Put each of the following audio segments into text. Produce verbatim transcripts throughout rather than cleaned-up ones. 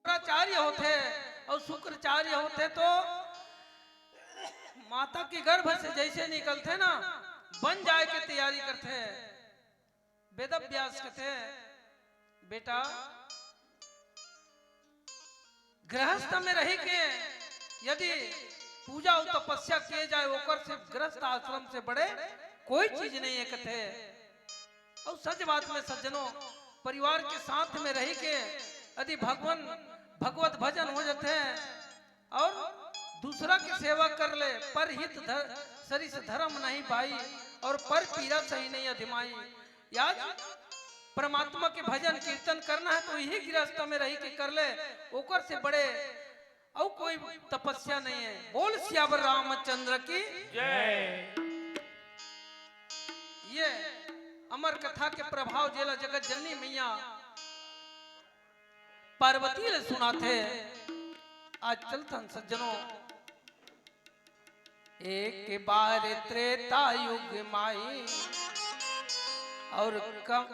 शुक्राचार्य होथे अउ शुक्राचार्य होथे तो माता के गर्भ से जइसे निकलथे ना, बन जाए के तैयारी करथे। वेदव्यास कथे, बेटा, गृहस्थ में रहि के यदि पूजा अउ तपस्या किए जाए, ओकर से गृहस्थ आश्रम से बड़े कोई चीज नहीं है कथे। अउ सच बात में सज्जनों, परिवार के साथ में रहि के यदि भगवान भगवत भजन हो जाथे अउ दूसरा के सेवा कर ले, पर हित धर-, सरिस धर्म नहीं भाई, अउ पर पीरा सही नहीं अधिमाई। आज परमात्मा के भजन कीर्तन करना है तो यही गृहस्थ में रहि के कर ले, ओकर से बड़े अउ कोई तपस्या नहीं है। बोल सियावर रामचंद्र की। जय। ये अमर कथा के प्रभाव जेला जगत जननी मैया पार्वती ले सुनाथे। आज चलथन सज्जनों, एक बार त्रेता युग माई अउ कम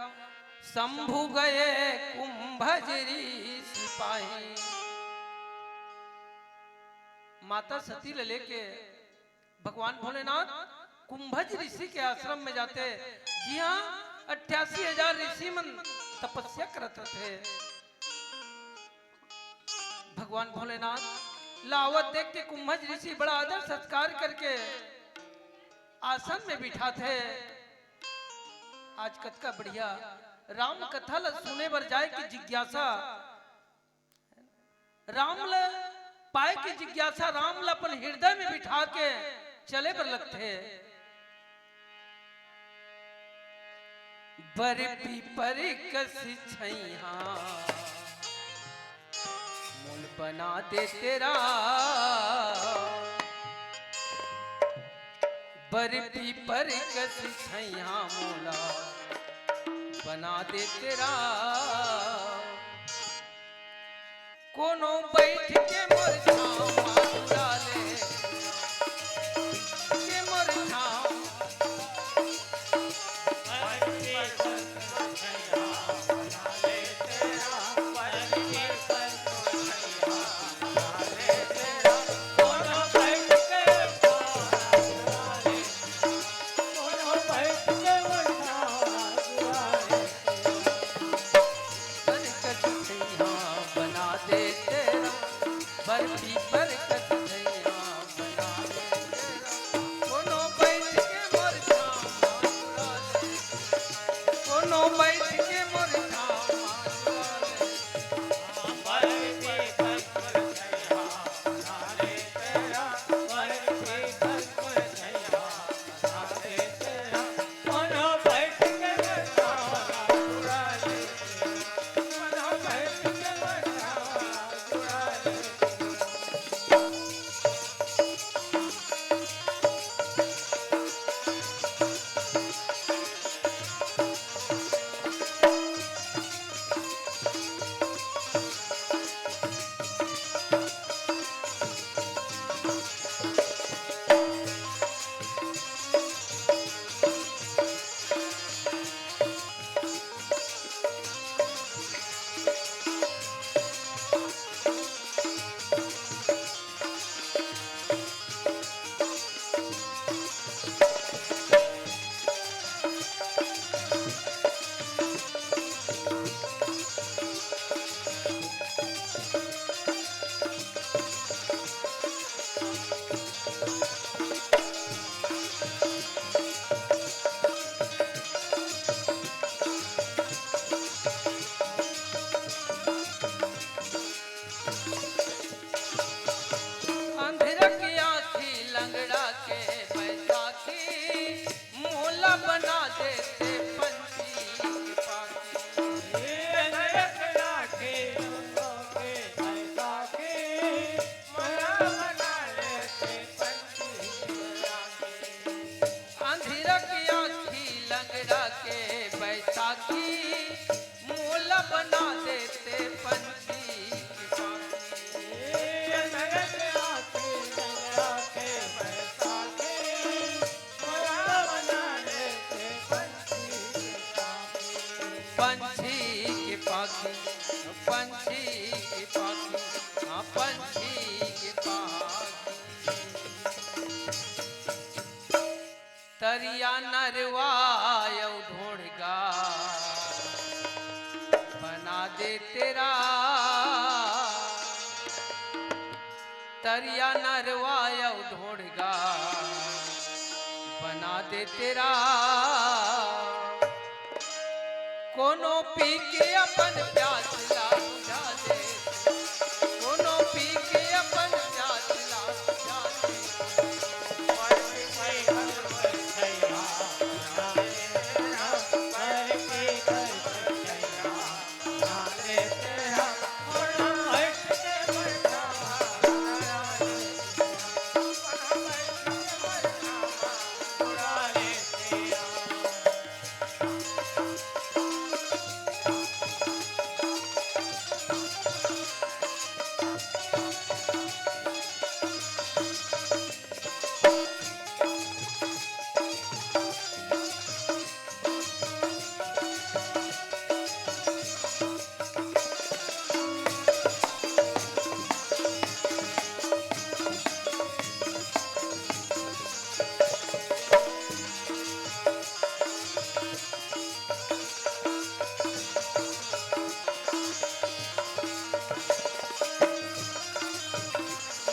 शंभु गए कुंभज ऋषि पाई। माता सती ले लेके भगवान भोलेनाथ कुंभज ऋषि के आश्रम में जाथे, जिहां अट्ठासी हजार ऋषि मन तपस्या करत रथे। भगवान भोलेनाथ ला आवत देख के कुंभज ऋषि बड़ा आदर सत्कार करके आसन में बिठाथे। आज कतका बढ़िया राम कथा ला सुने बर जाए के जिज्ञासा, राम ला पाए के जिज्ञासा, राम ला अपन हृदय में बिठा के चले बर लगथे। बर पीपर कस छैया मोल बना दे तेरा, बर पीपर कस छैया मोला बना दे तेरा। कोनो बैठ के मोर छाँव मा झुला ले, के मोर छाँव। बरकत छैया बना दे तेरा, बर्फी बरकत छैया बना दे तेरा। कोनो बैठ के मोर छाँव मा झुला ले, कोनो बैठ के मोर छाँव मा झुला ले। पंछी के पाखी, पंछी के पाखी, हाँ, पंछी के पाखी। तरिया नरवा अउ ढोड़गा बना दे तेरा। तरिया नरवा अउ ढोड़गा बना दे तेरा। कोनो पी के अपन प्यास ला बुझा दे, कोनो पी के अपन प्यास ला बुझा दे।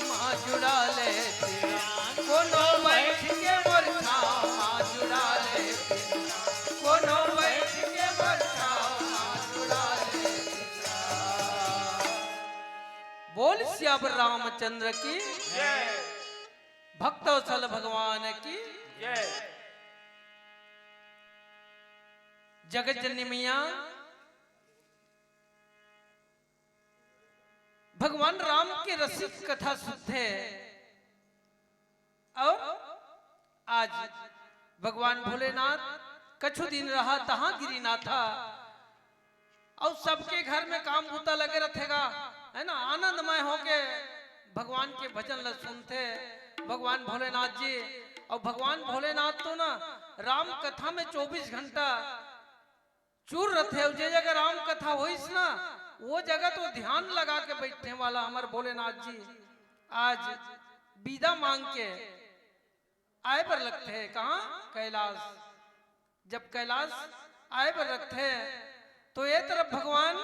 माँ जुड़ा ले तेरा, कोनो बैठ के मोर छाँव, माँ जुड़ा ले तेरा, कोनो बैठ के मोर छाँव, माँ जुड़ा ले तेरा। बोल सियावर रामचंद्र की, जय। भक्तवत्सल भगवान की, जय। जगत जननी मैया, भगवान राम के रसिक कथा सुनथे। अउ आज भगवान भोलेनाथ कछु दिन रहा तहाँ गिरीनाथा, अउ सबके घर में काम बूता लगे रथे गा, है ना, आनंदमय होके भगवान के भजन ल सुनथे भगवान भोलेनाथ जी। अउ भगवान भोलेनाथ तो ना राम कथा में चौबीस घंटा चूर रथे। अउ जे जगह राम कथा होइस ना, वो जगह तो ध्यान लगा के बैठने वाला हमर भोलेनाथ जी आज बिदा मांग के आए बर लगथे। कहाँ? कैलाश। जब कैलाश आए बर लगथे तो ये तरफ भगवान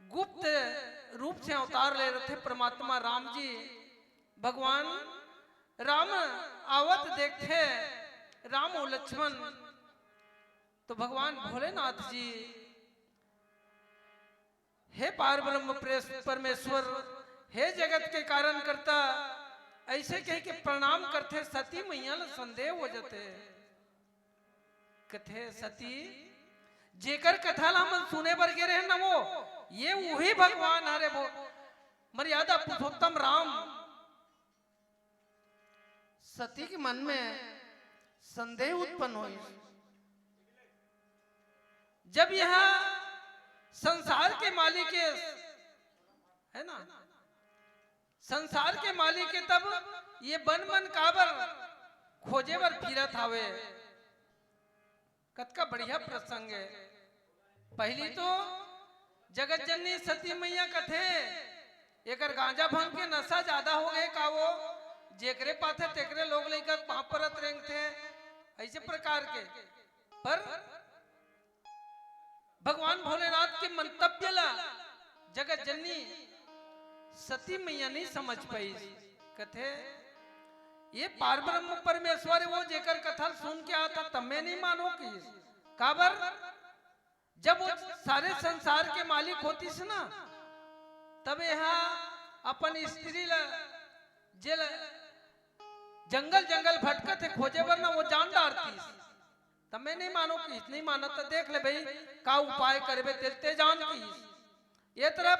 गुप्त रूप से अवतार ले रथे परमात्मा राम जी। भगवान राम आवत देखथे राम अउ लक्ष्मण, तो भगवान भोलेनाथ जी, हे पार ब्रह्म प्रेस-, परमेश्वर, हे जगत के कारण करता, ऐसे कह के प्रणाम करथे। सती मैया ल संदेह हो जाथे, कथे सती, जेकर कथा ला हमन सुने बर गे रहे ना, वो ये उही भगवान हरे, वो मर्यादा पुरुषोत्तम राम। सती के मन में संदेह उत्पन्न होइस। जब यह संसार के मालिक हे, है ना, संसार के मालिक हे, तब ये बन बन काबर खोजे बर फिरत हावे? कतका बढ़िया प्रसंग हे। पहली तो जगत जननी सती मैया कथे, एकर गांजा भांग के नशा ज्यादा हो गए का वो, जेकरे पाथे तेकरे लोग लइका पांव परत रेंगथे, ऐसे प्रकार के। पर भगवान भोलेनाथ के मंतव्य ला जगत जननी सती मैया नहीं समझ पाइस। कथे, "ये पार ब्रह्म परमेश्वर हे, वो जेकर कथा ल सुन के आत हे, तब में नहीं मानो किस।" काबर? जब वो सारे संसार के मालिक होतिस ना, तब यहाँ अपन स्त्री ला, जे ला जंगल जंगल भटकत हे खोजे बर ना, वो जान डारतिस। तब में नहीं मानो किस, नहीं मानत त देख ले भाई, का उपाय करबे तेल ते जान किस। ये तरफ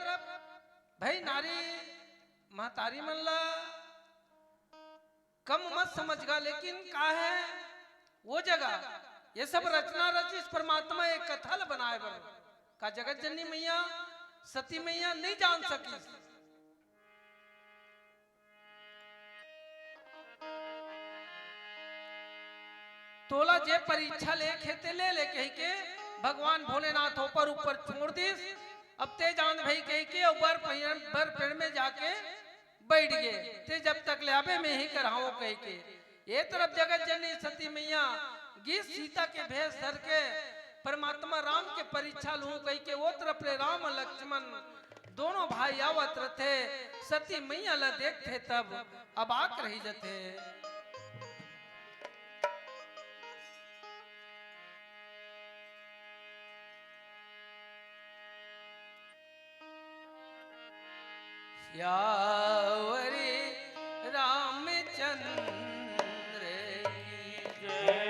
भाई नारी महतारी मन ला कम मत समझ गा, लेकिन का हे वो जगह ये सब रचना रचिस परमात्मा एक कथा ल बनाए बर। का जगत जननी मैया सती मैया नहीं जान सकिस? तोला जे परीक्षा ले खेते ले ले कह के भगवान भोलेनाथ ऊपर ऊपर छोड़ दिस। अब ते जान भई कहिके अउ बर पेड़, बर पेड़ में जाके बइठ गे। ते जब तक ले आबे, मैं ही कराहूं कहिके। ए तरफ जगत जननी सती मैया गिस सीता के भेष धर के परमात्मा राम के परीक्षा लूं कहिके, ओ तरफ ले राम लक्ष्मण दोनों भाई आवत रथे। सती मैया ला देखथे तब अबाक रहि जथे। सियावरी रामचंद्र की जय।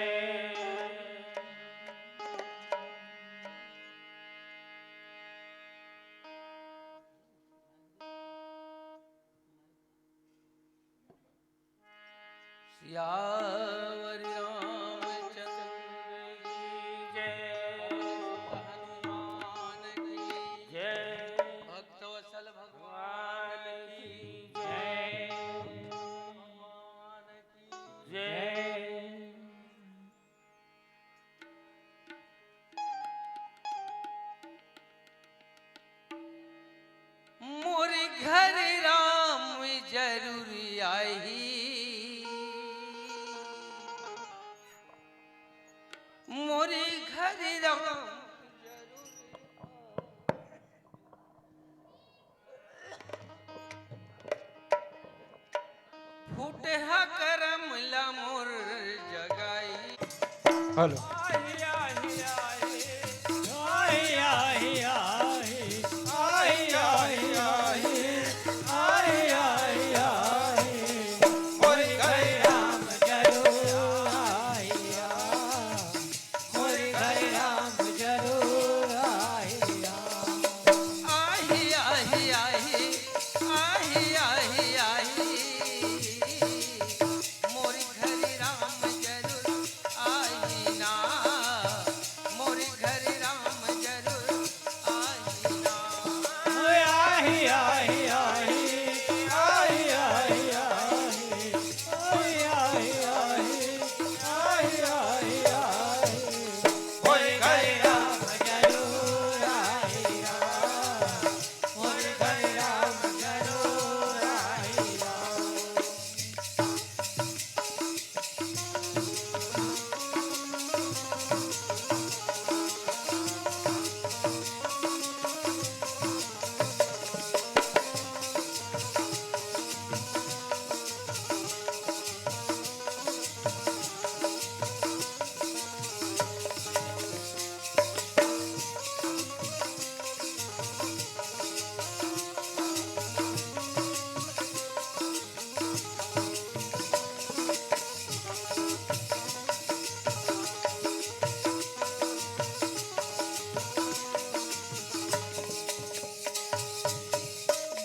सियावर रामचंद्र की जय। हनुमान की जय। भक्तवत्सल भगवान की जय। हनुमान की जय। मोर घर राम जरूर आही, मोर घर राम। फूटहा करम ला मोर जगाई। हेलो।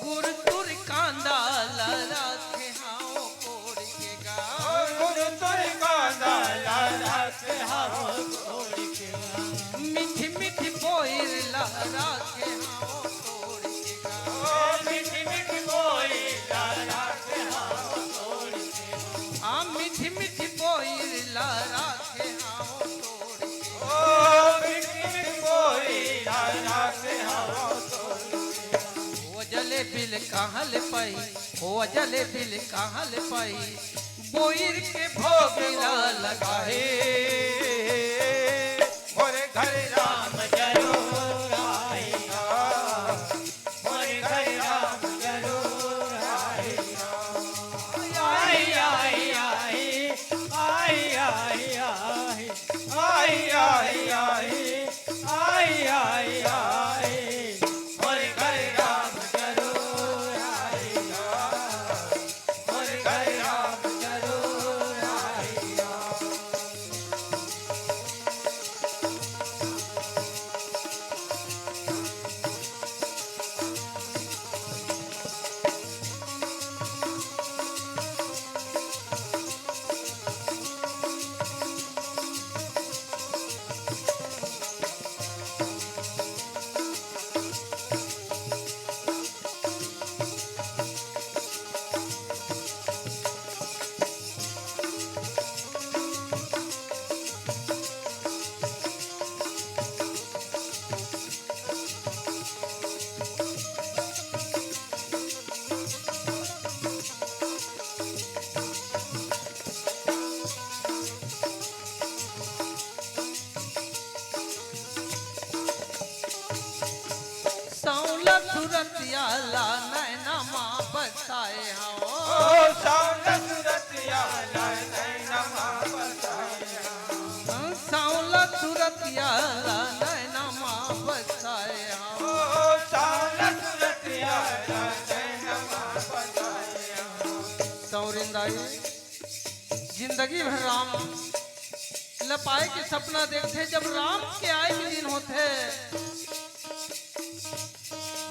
गुरतुर कांदा ला राखे हाव कोड़ के गा। गुरतुर कांदा ला राखे हाव कोड़ के गा। मीठी मीठी बोइर ला राखे हाव कोड़ के गा। मीठी मीठी बोइर ला राखे हाव कोड़ के गा। आ मीठी मीठी बोइर ला राखे हाव कोड़ के गा। ओ मीठी मीठी बोइर ला राखे हाव कोड़ के गा। ओ जलेबी ल कहाँ ले पाई, ओ जलेबी ल कहाँ ले पाई, बोइर के भोग ला लगाए। मोर घर राम जरूर आएगा, मोर घर राम जरूर आएगा। आई, आई, आई, आई, आई, आई, आई, आई, आई, आई, आई, आई, मोर घर राम जरूर आएगा, मोर घर राम जरूर आएगा। सांवला सूरतिया ला नैना मा बसाए हंव। सांवला सूरतिया ला नैना मा बसाए हंव। ओ, सांवला सूरतिया ला नैना मा बसाए हंव। संवरिन दाई, जिंदगी भर राम ल पाए के सपना देखथे, जब राम के आए के दिन होथे,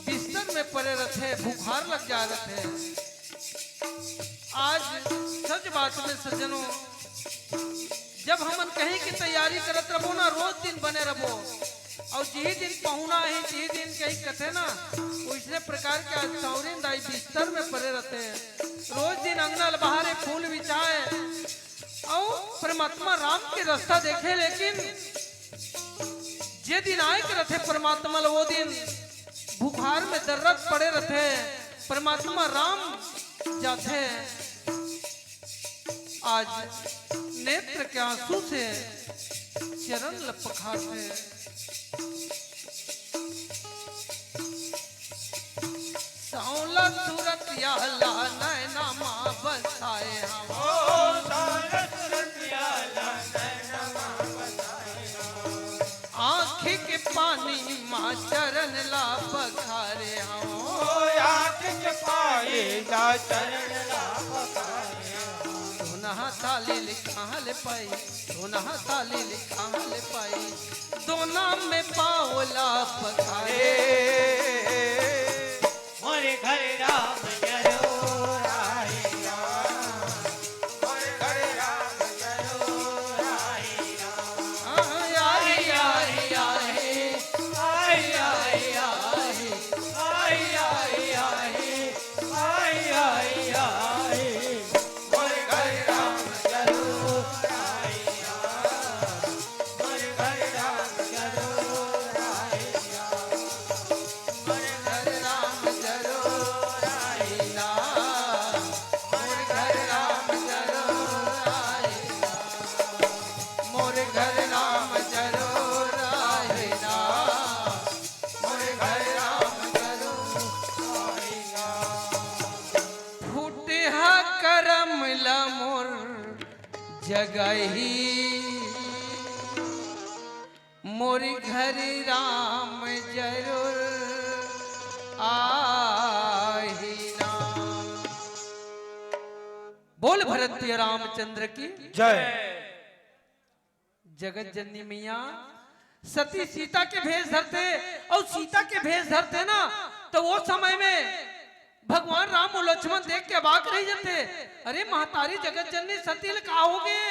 बिस्तर में परे रथे, बुखार लग जाए रथे। आज सच बात में सज्जनों, जब हमन कहीं की तैयारी करत रबो ना, रोज दिन बने रबो, अउ जिही दिन पहुना आही, जिही दिन कहीं कथे ना, वइसने प्रकार के आज संवरिन दाई बिस्तर में परे रथे। रोज दिन अंगना ल बहारे, फूल बिछाए, अउ परमात्मा राम के रस्ता देखे, लेकिन जे दिन आए के रथे परमात्मा ल, वो दिन बुखार में दर्रत पड़े रथे। परमात्मा राम जाथे, आज नेत्र के आंसू से चरण ल पखारथे। सांवला सूरतिया ला नैना मा बसाए हंव। ओ, सांवला सूरतिया ला नैना मा बसाए हंव। आँखी के पानी मा चरण ला पखारे हंव। ओ, आँखी के पानी ला चरण ला पखारे हंव। दोना ताली ले कहाँ ले पाई, दोना ताली ले कहाँ ले पाई, दोना में पाँव ला पखारे। मोरे घर राम जरूर आही राम, मोरे घर राम जरूर आही राम। आही, आही, आही, आही, आही, आही, आही। फूटहा करम ला मोर जगही, मोर घर राम जरूर आही ना। बोल भरत रामचंद्र की जय। जगत जननी मैया सती सीता के भेष धरथे, अउ सीता के भेष धरथे ना, त वो समय में भगवान राम अउ लक्ष्मण देख के अबाक रहि जथे। अरे महतारी जगत जननी सती ल का होगे?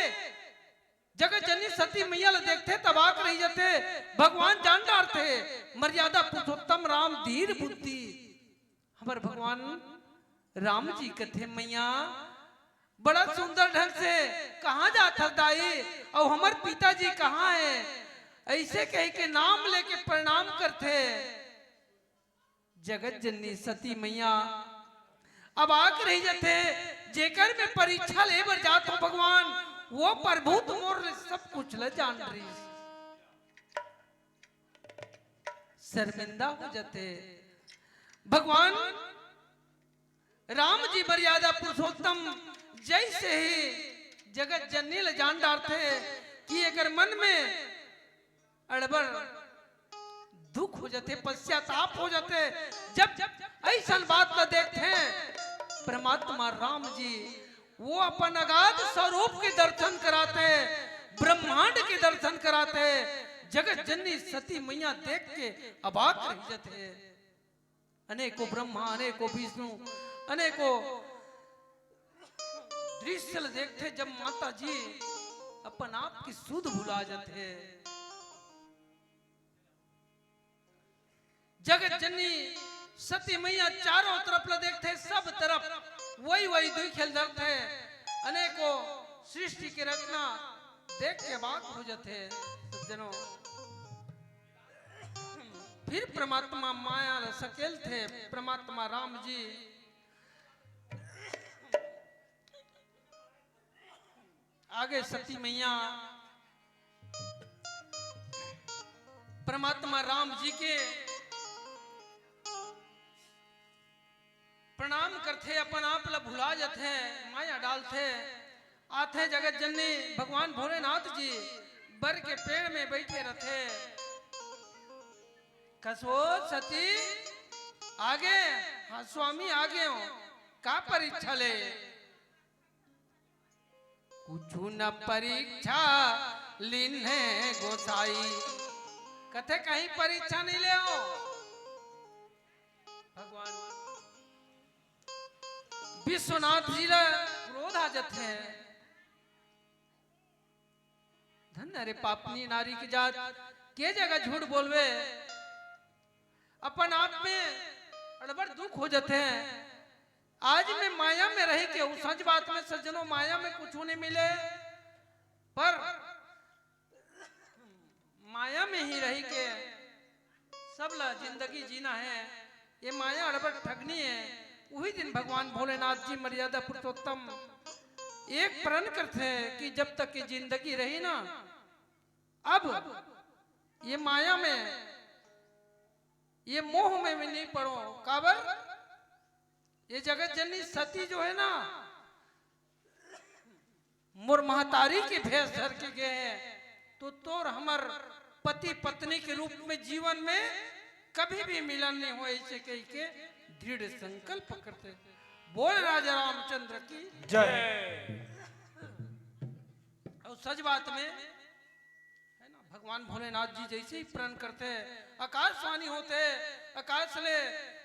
जगत जननी सती मैया ल देखथे त अबाक रहि जथे। भगवान जान डारथे, मर्यादा पुरुषोत्तम राम धीर बुद्धि। हमर भगवान राम जी कथे, मैया, बड़ा सुंदर ढंग से कहाँ जात हस दाई, अउ हमर पिताजी कहाँ हे? अइसे कहि के नाम लेके प्रणाम करथे। जगत जननी सती मैया अबाक रहि जथे, जेकर मैं परीक्षा ले बर जात हंव भगवान, वो प्रभु तो मोर ले सब कुछ ल जान रहिस। शर्मिंदा हो जथे। भगवान राम जी मर्यादा पुरुषोत्तम जइसे ही जगत जननी ल जान डारथे कि एकर मन में अड़बड़ दुख हो जथे, पश्चाताप हो जथे। जब अइसन बात ल देखथे, परमात्मा राम जी वो अपन अगाध स्वरूप के दर्शन कराथे, ब्रह्मांड के दर्शन कराथे। जगत जननी सती मैया देख के अबाक रहि जथे। अनेकों ब्रह्मा, अनेकों विष्णु, अनेकों दृश्य ल देखथे, जब माता जी अपन आप के सुध भुला जथे। जगत जननी सती मैया चारों तरफ ल देखथे, सब तरफ वही वही दुई खेल धरथे। अनेकों सृष्टि के रचना देख के अबाक हो जथे। सज्जनों, फिर परमात्मा माया ल सकेलथे, परमात्मा राम जी आगे सती मैया परमात्मा राम जी के प्रणाम करथे, अपन आप ल भुला जथे, माया डालथे। आथे जगत जननी भगवान भोलेनाथ जी, बर के पेड़ में बइठे रथे। कस ओ सती, आगे? हाँ स्वामी, आगे हो। का परीक्षा ले? कुछु न परीक्षा लिन्हे गोसाई। कथे कहीं परीक्षा नहीं ले हो। भगवान विश्वनाथ जी ला क्रोध आ जथे। धन्य रे पापनी नारी के जात, के जगह झूठ बोलवे, अपन आप में अड़बड़ दुख हो जथे। आज मैं माया में रही के हूँ, सच बात में सज्जनों, माया में कुछु नहीं मिले, पर माया में ही रही के सब ला जिंदगी जीना है। ये माया अड़बड़ ठगनी है। उही दिन भगवान भोलेनाथ जी मर्यादा पुरुषोत्तम एक प्रण करथे कि जब तक ये जिंदगी रही ना, अब ये माया में, ये मोह में भी नहीं पड़ो। काबर? ये जगत जननी सती जो है ना, मोर महतारी के भेष धर के गए हैं, तो तोर हमर पति पत्नी के रूप में जीवन में कभी भी मिलन नहीं हो, ऐसे कह के दृढ़ संकल्प करथे। बोल राजा रामचंद्र की जय। और सच बात में है ना, भगवान भोलेनाथ जी जैसे ही प्रण करथे, आकाशवाणी होथे, आकाश ले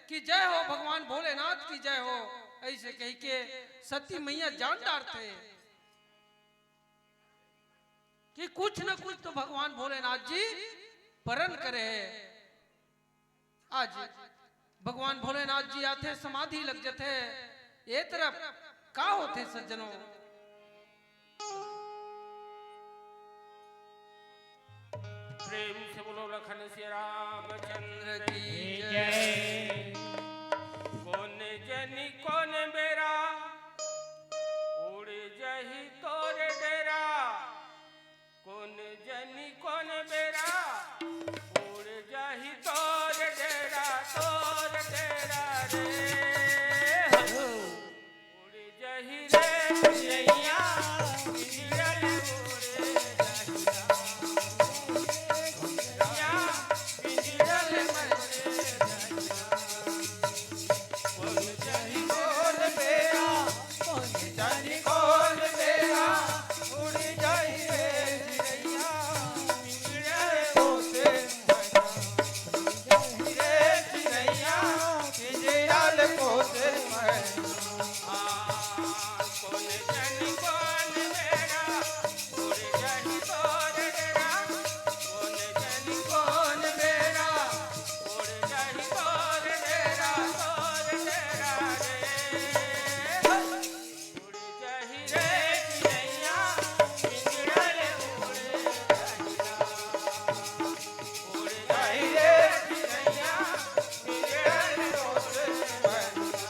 कि जय हो भगवान भोलेनाथ की जय हो, ऐसे कह के सती मैया जान डारथे कि कुछ न कुछ तो भगवान भोलेनाथ जी प्रण करे है। आज भगवान भोलेनाथ जी आथे, समाधि लग जथे। ये तरफ का होथे सज्जनों? प्रेम से बोलो लखन सिया रामचंद्र की जय। कोन जनी कोन बेरा उड़ जही तोर डेरा। कोन जनी कोन बेरा उड़ जाही तोर डेरा, तोर डेरा रे। उड़ जाही रे चिड़ैया, चिड़ै उड़ जाही रे चिड़ैया, चिड़ै उड़ जाही रे। कोन जनी कोन बेरा, कोन जनी कोन बेरा, उड़ जाही रे चिड़ैया, चिड़ै कोसे मैना, रे चिड़ैया, चिड़ै कोसे मैना। आ, कोन जनी कोन बेरा, उड़ जाही तोर डेरा, कोन जनी कोन बेरा, उड़ जाही तोर डेरा, तोर डेरा रे। उड़ जाही रे चिड़ैया, पिंजरा ले उड़ जाही ना। उड़ जाही रे चिड़ैया, पिंजरा ले उड़ जाही ना।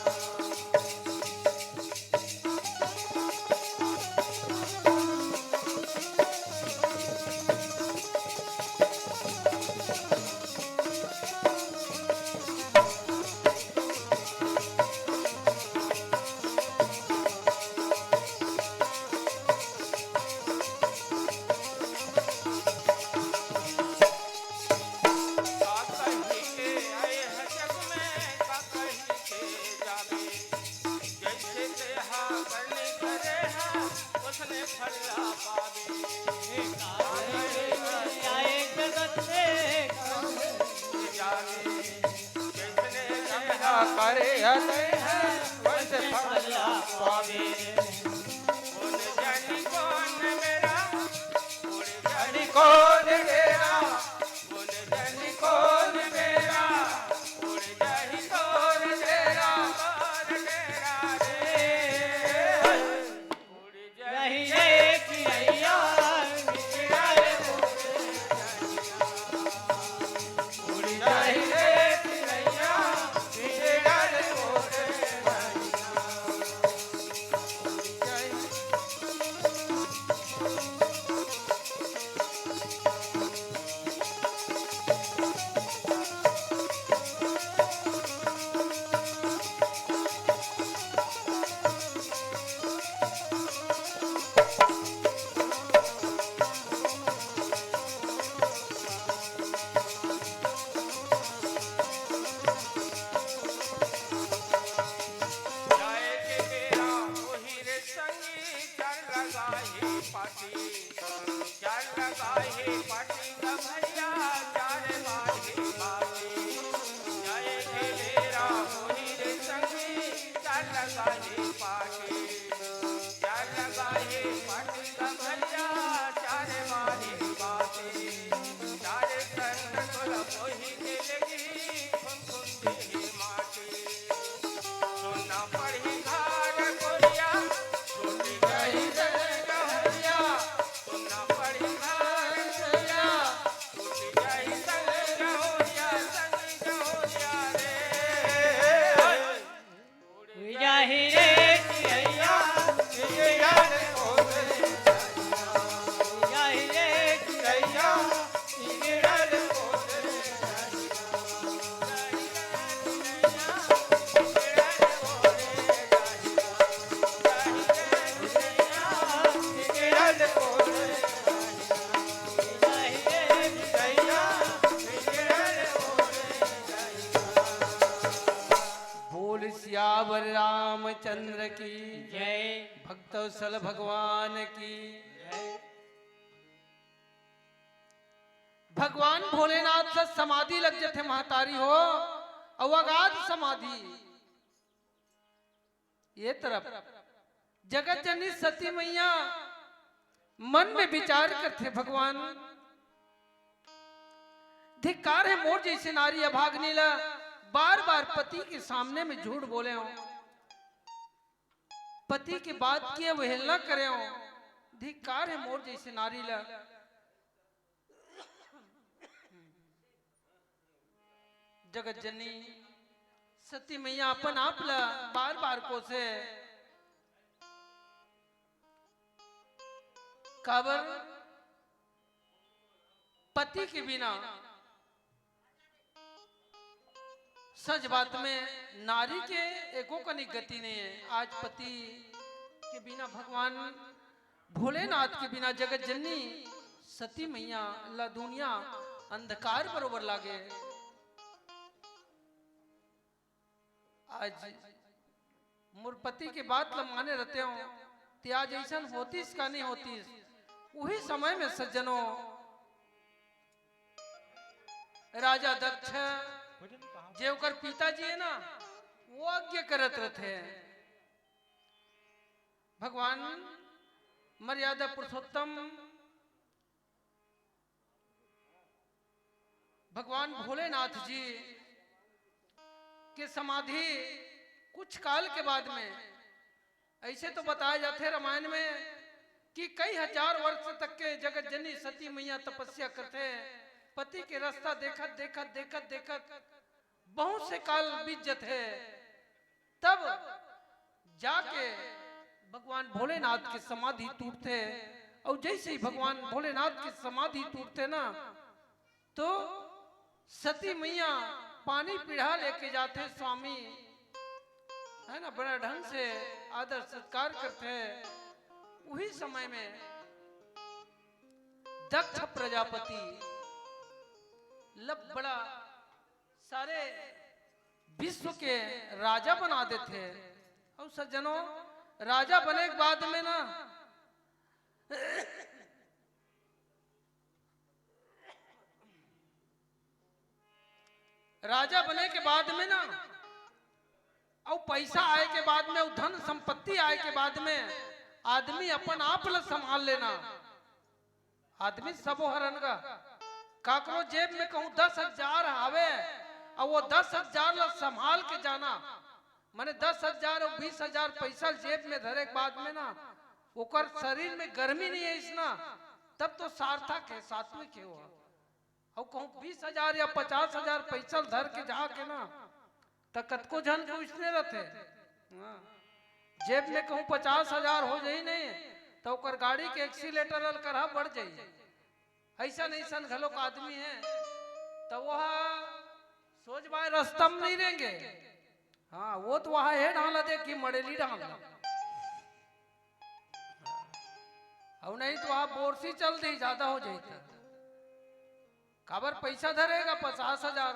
का कहि के आए ह जग में, का कहि के जाबे। जइसे तेहा करनी करे हा, ओसने फल ला पाबे। आए जगत में जाबे। जइसने तेहा करे हा, वइसे फल ला पाबे। कोन जानी कोन बेरा, कोन जानी कोन बेरा, कोन जानी कोन बेरा, उड़ जाही तोर डेरा, तोर डेरा रे। उड़ जाही रे चिड़ैया, चिड़ै उड़ जाही। उड़ जाही रे चिड़ैया, चिड़ै उड़ जाही। बोल सियावर रामचंद्र की जय। भक्तवत्सल भगवान की जय। भगवान भोलेनाथ ला समाधि लग जथे महतारी हो, अउ अगाध समाधि। ये तरफ जगत जननी सती मैया मन में विचार करथे, भगवान, धिक्कार हे मोर जइसे नारी अभागिनी ला, बार बार पति के सामने में झूठ बोले हों, पति के बात के अवहेलना करे हों, धिक्कार हे मोर जइसे नारी ला। जगत जननी सती मैया अपन आप ला बार बार कोसे, काबर पति के बिना, सच बात में नारी के एको कनिक गति नहीं है। आज पति के बिना, भगवान भोलेनाथ के बिना जगत जननी सती मैया ला दुनिया अंधकार बरोबर लागे। आज मोर पति के बात ल माने रहते हो, ते आज अइसन होतिस का नहीं होतिस। उही समय में सज्जनों, राजा दक्ष, जे ओकर पिताजी है ना, वो आज्ञा करत रहते हैं। भगवान मर्यादा पुरुषोत्तम भगवान भोलेनाथ जी के समाधि कुछ काल के बाद में, ऐसे तो बताया जाथे रामायण में कि कई हजार वर्ष तक के जगत जननी सती मैया तपस्या करथे, पति के रास्ता देखत, देखत, देखत, देखत बहुत से काल बीत जथे, तब जाके भगवान भोलेनाथ के समाधि टूटथे। अउ जैसे ही भगवान भोलेनाथ के समाधि टूटथे ना, तो सती मैया पानी पीढ़ा लेके जाथे स्वामी, है ना, बड़ा ढंग से आदर सत्कार करथे। उही समय में दक्ष प्रजापति लब बड़ा सारे विश्व के राजा बना देथे। अउ सज्जनों, राजा बने के बाद में ना, राजा बने के बाद में ना, अउ पैसा आए के बाद में, अउ धन संपत्ति आए के बाद में आदमी अपन आप ल संभाल लेना। आदमी सबो हरन गा, काकरो जेब में कहूँ दस हजार हावे, अउ वो दस हजार ला संभाल के जाना, माने दस हजार अउ बीस हजार पैसा जेब में धरे के बाद में ना, ओकर शरीर में गर्मी नहीं है इस ना, तब तो सार्थक है, सात्विक है वो। अउ कहूँ बीस हजार या पचास हजार पैसा धर के जाके ना, त कतको झन के उसने रथे। हाँ। जेब में कहूँ पचास हजार हो जाही नहीं, त ओकर गाड़ी के एक्सीलेटर अलकरहा बढ़ जाही। अइसन अइसन घलोक आदमी है, त वह सोच बाय रस्ता में नहीं रेंगे। हाँ, वो तो वहाँ है ढाला दे कि मड़ेली ढाला। अउ नहीं तो वहाँ बोरसी चल दी, ज्यादा हो जाही त। काबर पैसा धरेगा पचास हजार।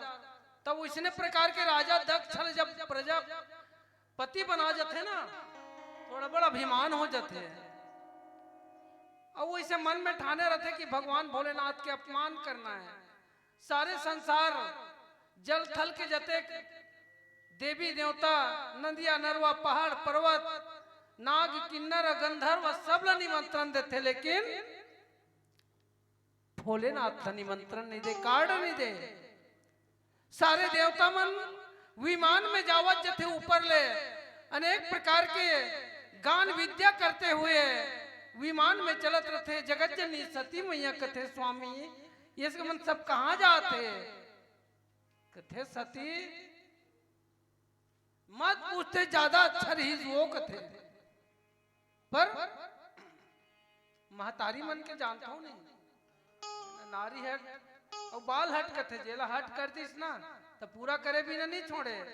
तब इसने प्रकार के राजा दक्ष ल जब प्रजापति बना जाथे ना, थोड़ा बड़ा अभिमान हो जाथे। अउ वइसे मन में ठाने रहथे कि भगवान भोलेनाथ के अपमान करना है। सारे संसार, जल थल के जतेक देवी देवता, नदिया नरवा, पहाड़ पर्वत, नाग किन्नर गंधर्व सब ल निमंत्रण देथे, लेकिन भोलेनाथ ह निमंत्रण नइ दे, card नइ दे। सारे देवता मन विमान में जावत जथे ऊपर ले, अनेक प्रकार के गान विद्या करते हुए विमान में चलत रथे। जगत जननी सती मैया कथे, "स्वामी, ये मन सब कहाँ जात हे?" कथे, "सती, मत पूछते, ज्यादा अच्छा रहिस वो," कथे। पर महतारी मन के जानथव नहीं, नारी हट अउ बाल हट कथे, जेला हट कर दिस ना, त पूरा करे बिना नहीं छोड़े।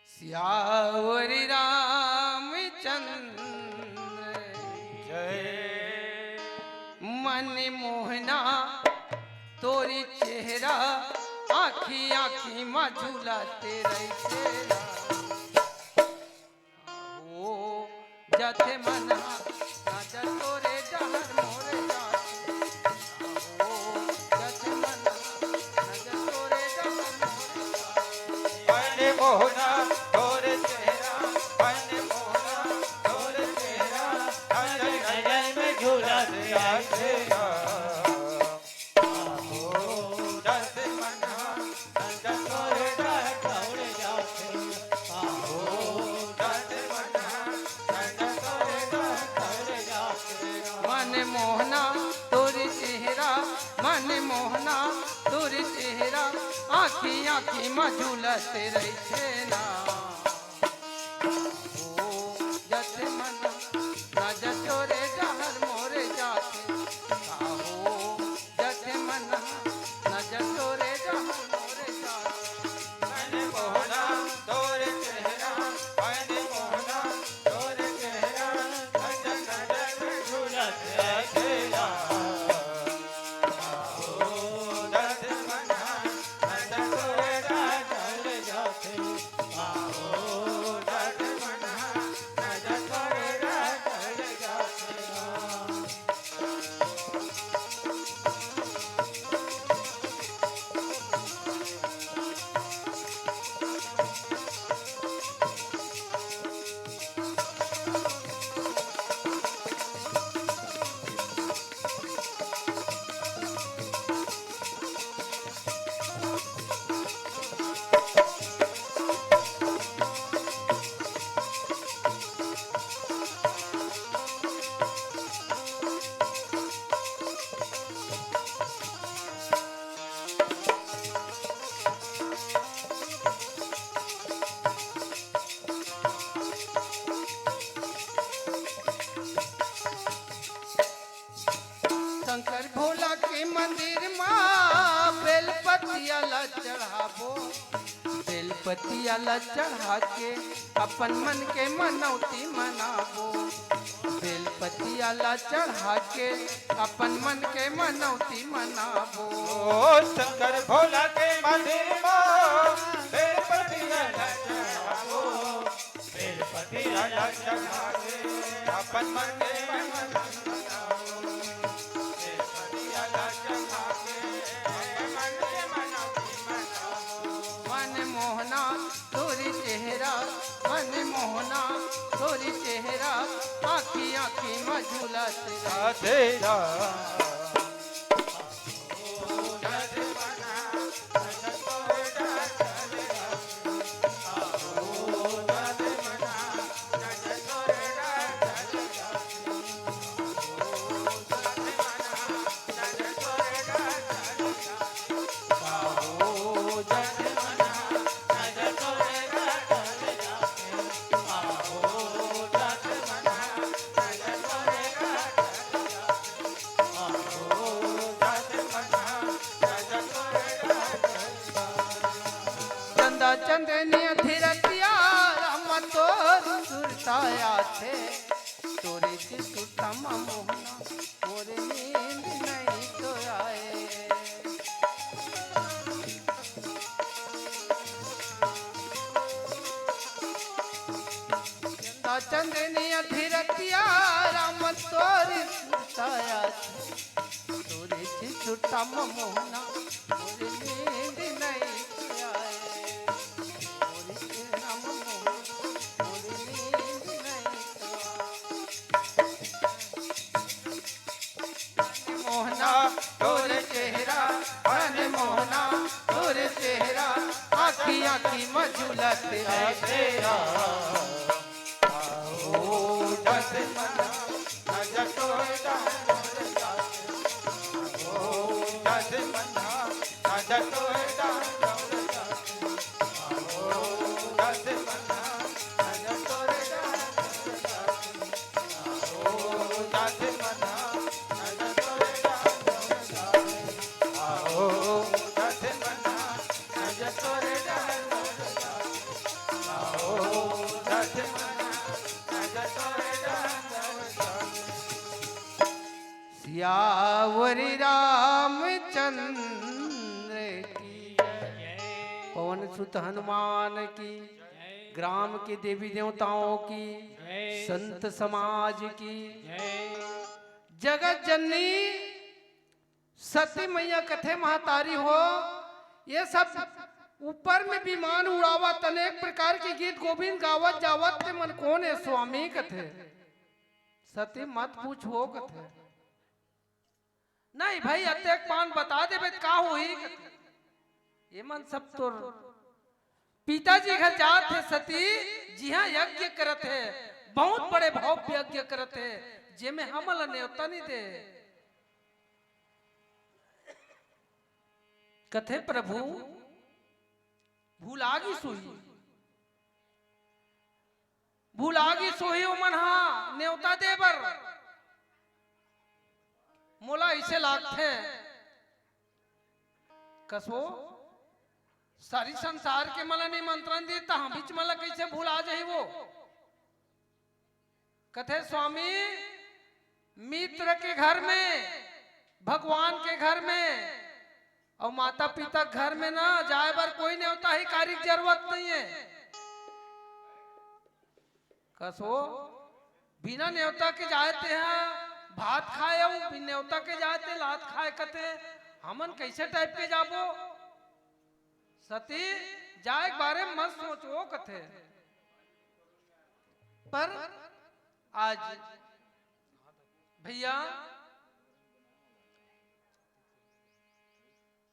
सियावर रामचंद्र जय। मन मोहना तोरी चेहरा, आँखी आँखी मा झूलत रहिथे राम। ओ जथे मन नजर तोरे डहर मोरे जाथे। ओ जथे मन नजर तोरे डहर मोरे जाथे। मन मोहना तोरे चेहरा, मन मोहना तोरे चेहरा, नजर नजर में झूलत रहिथे। मन मोहना तोर चेहरा, मन मोहना तोर चेहरा, आँखी आँखी मा झूलत रहिथे ना। ओ जथे मन नजर तोरे डहर मोरे जाथे। काहो जथे मन नजर तोरे डहर मोरे जाथे। मन मोहना तोरे चेहरा, मन मोहना तोरे चेहरा, नजर नजर में झूलत रहिथे। काहो जथे मन नजर तोरे डहर जाथे। शंकर भोला के मंदिर मा बेलपतिया ला चढ़ाबो, बेलपतिया ला चढ़ा के अपन मन के मनौती मनाबो, बेलपतिया ला चढ़ा के अपन मन के मनौती मनाबो। ओ शंकर भोला के मंदिर मा बेलपतिया ला चढ़ाबो, बेलपतिया ला चढ़ा के अपन मन के मनौती मनाबो। बेलपतिया ला चढ़ा के अपन मन के मनौती मनाबो। मन मोहना तोरी चेहरा, मन मोहना तोरी चेहरा, आँखी आँखी मा झूलत रहिथे। चंदा चंदनिया धीरतिया राम तोर सुरता आथे, तोरे से सुरता मा मोहना मोरे नींद नहीं तो आए। चंदा चंदनिया धीरतिया राम तोरे सुरता आथे, तोरे से सुरता मा मोहना मोरे नींद नहीं आए। तोरे से राम मोहना मोरे नींद नहीं आए। या की मजुलत असे आ। सियावर रामचंद्र की, पवन सुत हनुमान की, ग्राम के देवी देवताओं की, संत समाज की, जगत जननी सती मैया कथे महतारी हो, ये सब ऊपर में विमान उड़ावत, अनेक प्रकार के गीत गोविंद गावत जावत, ते मन कोन हे स्वामी कथे। सती मत पूछो कथे। नहीं भाई, अतेक पान बता देबे त का होही कथे। ये मन सब तोर पिताजी घर जात हे सती, जिहां यज्ञ करत हे, बहुत बड़े भव्य यज्ञ करत हे, जेमे हमन ला नेवता नहीं दे। कथे प्रभु, भुला गिस होही, भुला गिस होही ओमन हा नेवता दे बर। मोला अइसे लागथे, कसो सारी संसार के मन ला निमंत्रण दीस, त हमन बीच मन ला कइसे भुला जाही वो? कथे स्वामी, मित्र के घर में, भगवान के घर में अउ माता पिता के घर में ना जाए बर कोई नेवता हिकारी के जरूरत नहीं हे। कसो बिना नेवता के जाए ते हा भात खाए, अउ बिन नेवता के जाए ते लात खाए, कथे हमन कइसे टाइप के जाबो? सती जाए के बारे में मत सोचो कथे। पर आज भैया,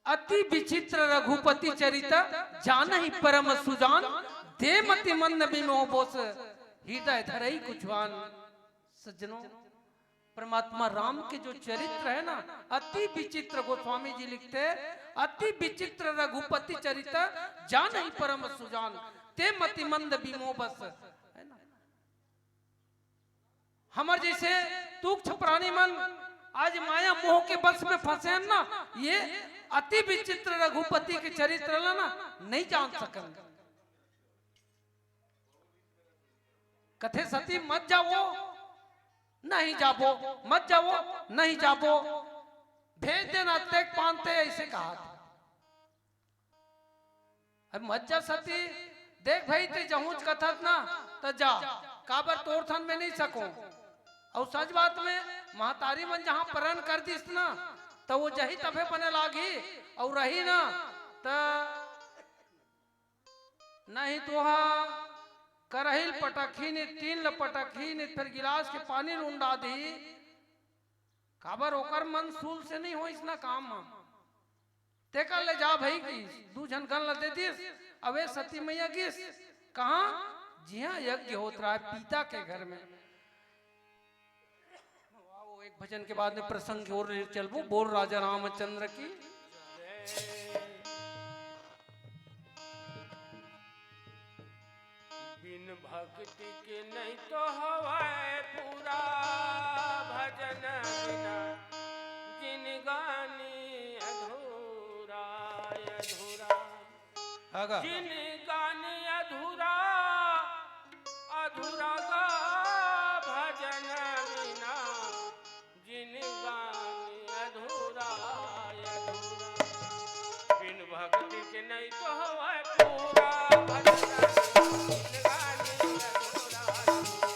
अति विचित्र रघुपति चरित, जानहि परम सुजान, दे मति मंद बिमोह बस, हृदय धरई कुछुआन। सज्जनों, परमात्मा राम के जो चरित्र है ना, अति विचित्र, गोस्वामी जी लिखते, अति विचित्र रघुपति चरित, जानहि परम सुजान, ते मति मंद बिमोह बस, है ना। हमर जइसे तुच्छ प्राणी मन आज माया मोह के बस में फंसे हैं ना, ये अति विचित्र रघुपति के चरित्र ला ना नहीं जान सकन। कथे सती मत जावो, नहीं जाबो, मत जावो, नहीं जाबो, भेज देना अतेक पान ते, अइसे कहा। अब मत जा सती, देख भाई, ते जहूंच कथस ना, त जा, काबर तोर ठन में नहीं सकों। अउ सच बात में, महतारी मन जहां प्रण कर दिस ना, त वो जही तभे बने लागी, अउ रही ना, त नहीं तो हा करहिल पटकही नहीं, टीन ल पटकही नहीं, फिर गिलास के पानी ल उंडा दी। काबर ओकर मन सूल से नहीं होइस ना काम म। तेकर ले जा भई गिस, दू झन गन ल दे दिस, अवे सती मैया गिस। कहाँ? जिहां यज्ञ होत रहा है, पिता के घर में। आओ, एक भजन के बाद में प्रसंग की ओर ले चलबो। बोल राजा रामचंद्र की। बिन भक्ति के नहीं तो हवय पूरा भजन बिना जिनगानी अधूरा, अधूरा। आगा। जिनगानी अधूरा, अधूरा गा भजन बिना जिनगानी अधूरा, अधूरा। बिन भक्ति के नहीं तो हवय पूरा भजन, जिनगानी अधूरा, अधूरा।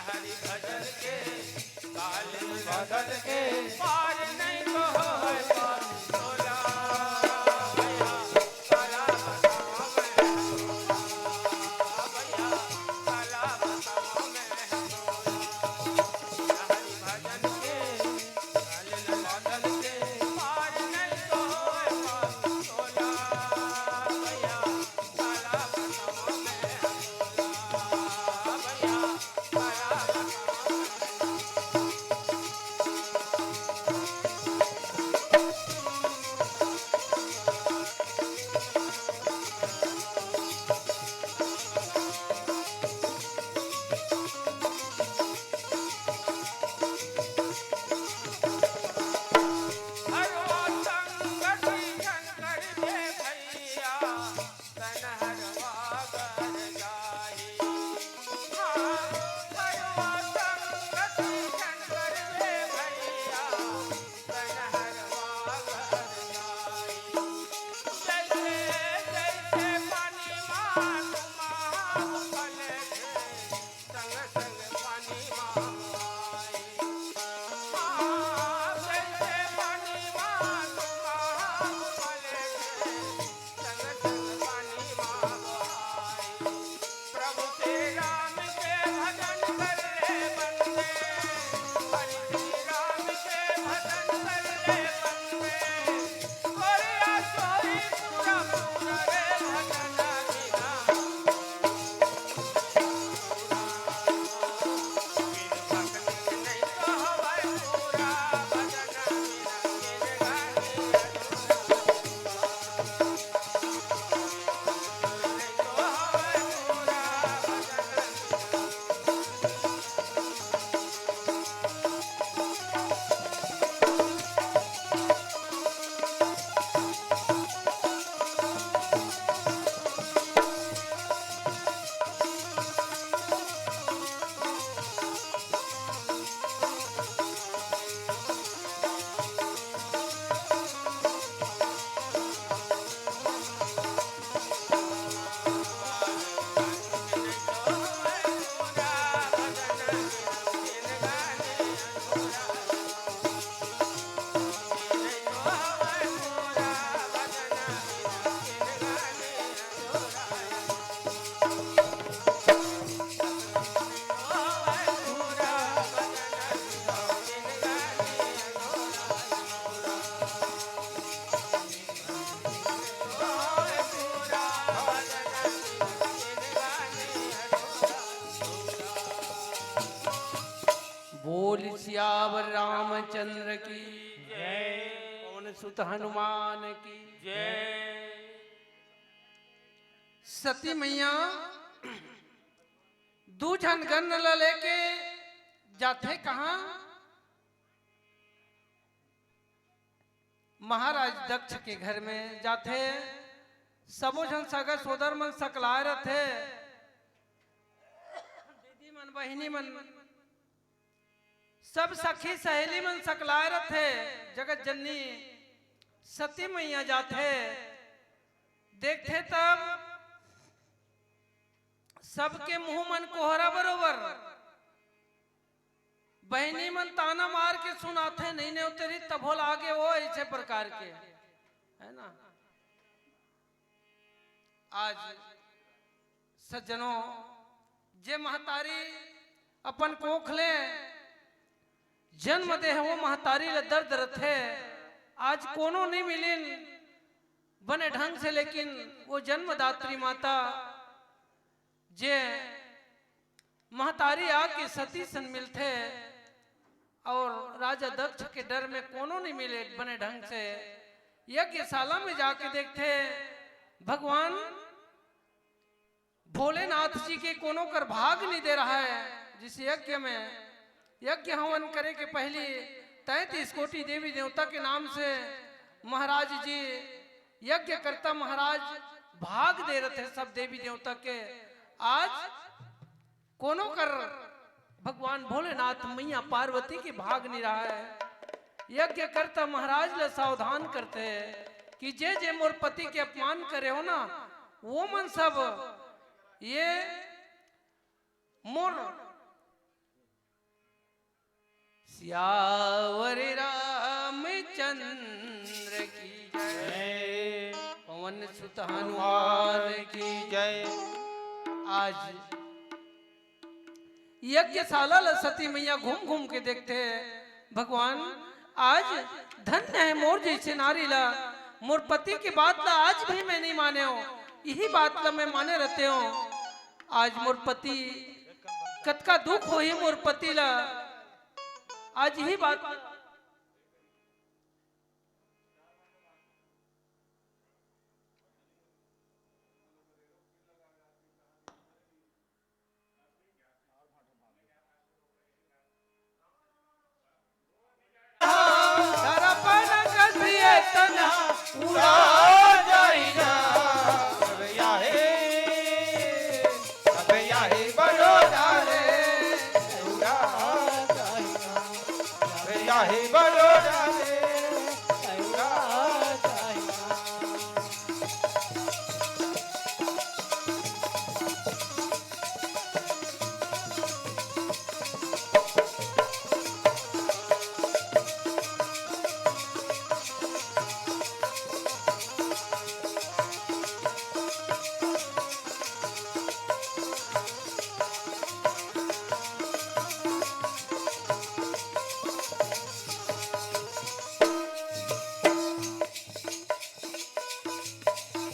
हरि भजन के काल में बदल के पार नहीं तो होय पार तोला। भैया, भला बताओ मैं, भैया, भला बताओ मैं। हरि भजन के काल में बदल के पार नहीं तो होय पार तोला। भैया, बोल सियावर रामचंद्र की जय। पवन सुत हनुमान की जय। सती मैया दू झन गण ल लेके जाथे कहाँ? महाराज दक्ष के घर में जाथे। सबो झन सगा सोदर मन सकलाए रथे, दीदी मन, बहिनी मन, सब सखी सहेली मन सकलाए रथे। जगत जननी सती मैया जाथे, देखथे तब सबके मुंह मन कोहरा बरोबर। बहिनी मन ताना मार के सुनाथे, "नहीं नेवते रही तभो लागे वो," ऐसे प्रकार के, है ना। आज सज्जनों, जे महतारी अपन कोख ले जन्म दे हे, वो महतारी ल दर्द रथे। आज कोनो नहीं मिलिन बने ढंग से, लेकिन वो जन्मदात्री माता जे महतारी आके सती सन मिलथे और राजा दक्ष के डर में कोनो नहीं मिले बने ढंग से यज्ञशाला में जाके देखथे, भगवान भोलेनाथ जी के कोनो कर भाग नहीं दे रहा है। जिस यज्ञ में यज्ञ हवन करे के पहली तैंतीस कोटि देवी देवता के नाम से महाराज जी यज्ञकर्ता महाराज भाग दे रहे थे सब देवी देवता के। आज कोनो कर भगवान भोलेनाथ मैया पार्वती के भाग नहीं रहा है। यज्ञकर्ता महाराज ले सावधान करथे कि जे जे मोर पति के अपमान करे हो ना, वो मन सब ये मोर सियावर रामचंद्र की जय। पवन सुत हनुमान की जय। आज यज्ञशाला ल सती मैया घूम घूम के देखथे, भगवान, आज धन्य हे मोर जइसे नारी ला, मोर पति के बात ला आज भी मैं नइ मानेंव, इही बात ला मैं माने रहितेंव। आज मोर पति, कतका दुख होही मोर पति ला, आज इही बात दरपन कसिए तन उड़ा जाई ना। अब याहे, अब याहे बड़ो डाले, उड़ा जाई ना। अब याहे बड़ो डाले, उड़ा जाई ना।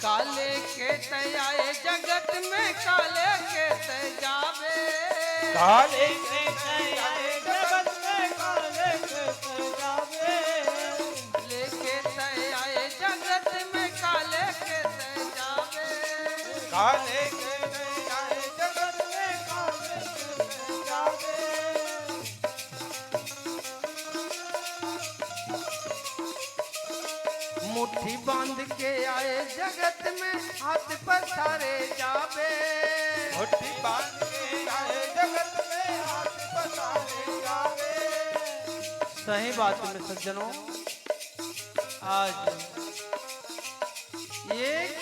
काले के तैं आए जगत में, काले के तैं जाबे। काले के तैं आए जगत में, काले के तैं जाबे। लेके तैं आए जगत में, काले के तैं जाबे। काले के तैं आए जगत में, काले के तैं जाबे। मुट्ठी बांध के आए जगत में, हाथ पसारे जाबे। मुट्ठी बांध के आए जगत में, हाथ पसारे जाबे। सही बात में सज्जनों, आज ये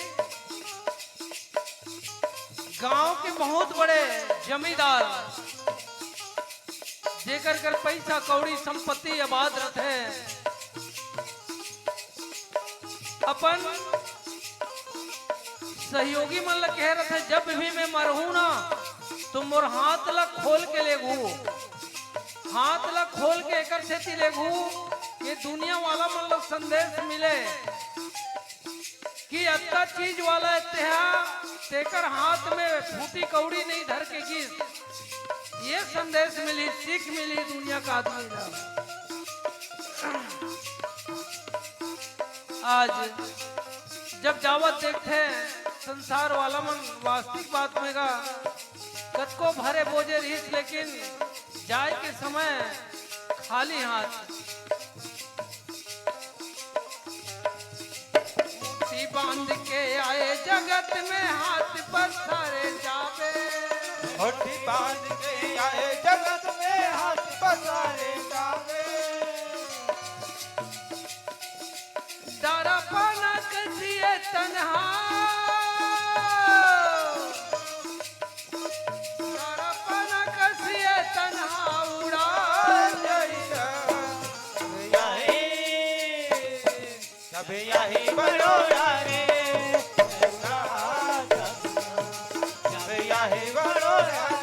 गांव के बहुत बड़े जमींदार, जेकर कर पइसा कौड़ी संपत्ति आबाद रथे, अपन सहयोगी मन ल कहे रथे, "जब भी मैं मरहूं ना, तो मोर हाथ ल खोल के लेगहू, हाथ ल खोल के एकर सेती लेगहू कि दुनिया वाला मन ल संदेश मिले।" कि अतका चीज वाला हे तेहा, तेकर हाथ में फूटी कौड़ी नइ धर के गिस। ये संदेश मिली, सीख मिली दुनिया का आदमी ला। आज जब जावत देखथे संसार वाला मन, वास्तविक बात में गा, कतको भरे बोझे रहिस, लेकिन जाए के समय खाली हाथ। मुट्ठी बांध के आए जगत में, हाथ पसारे जाबे। मुट्ठी बांध के आए जगत में, हाथ पसारे जाबे। दरपन कसिए तन्हा, दरपन कसिए तन्हा उड़ा जाई ना। तब याही बड़ोरा रे, तब याही बड़ोरा रे।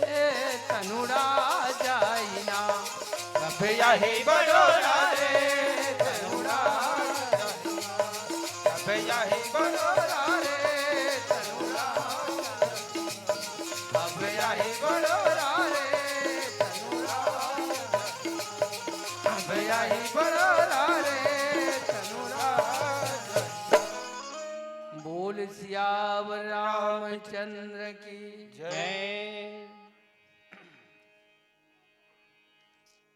ए तनुड़ा जाइना। तब याही बड़ोरा रे, तनुड़ा जाइना। तब याही बड़ोरा रे, तनुड़ा जाइना। तब याही बड़ोरा रे, तनुड़ा जाइना। तब याही बड़ोरा रे, तनुड़ा जाइना। बोल सियावर रामचंद्र की। जय।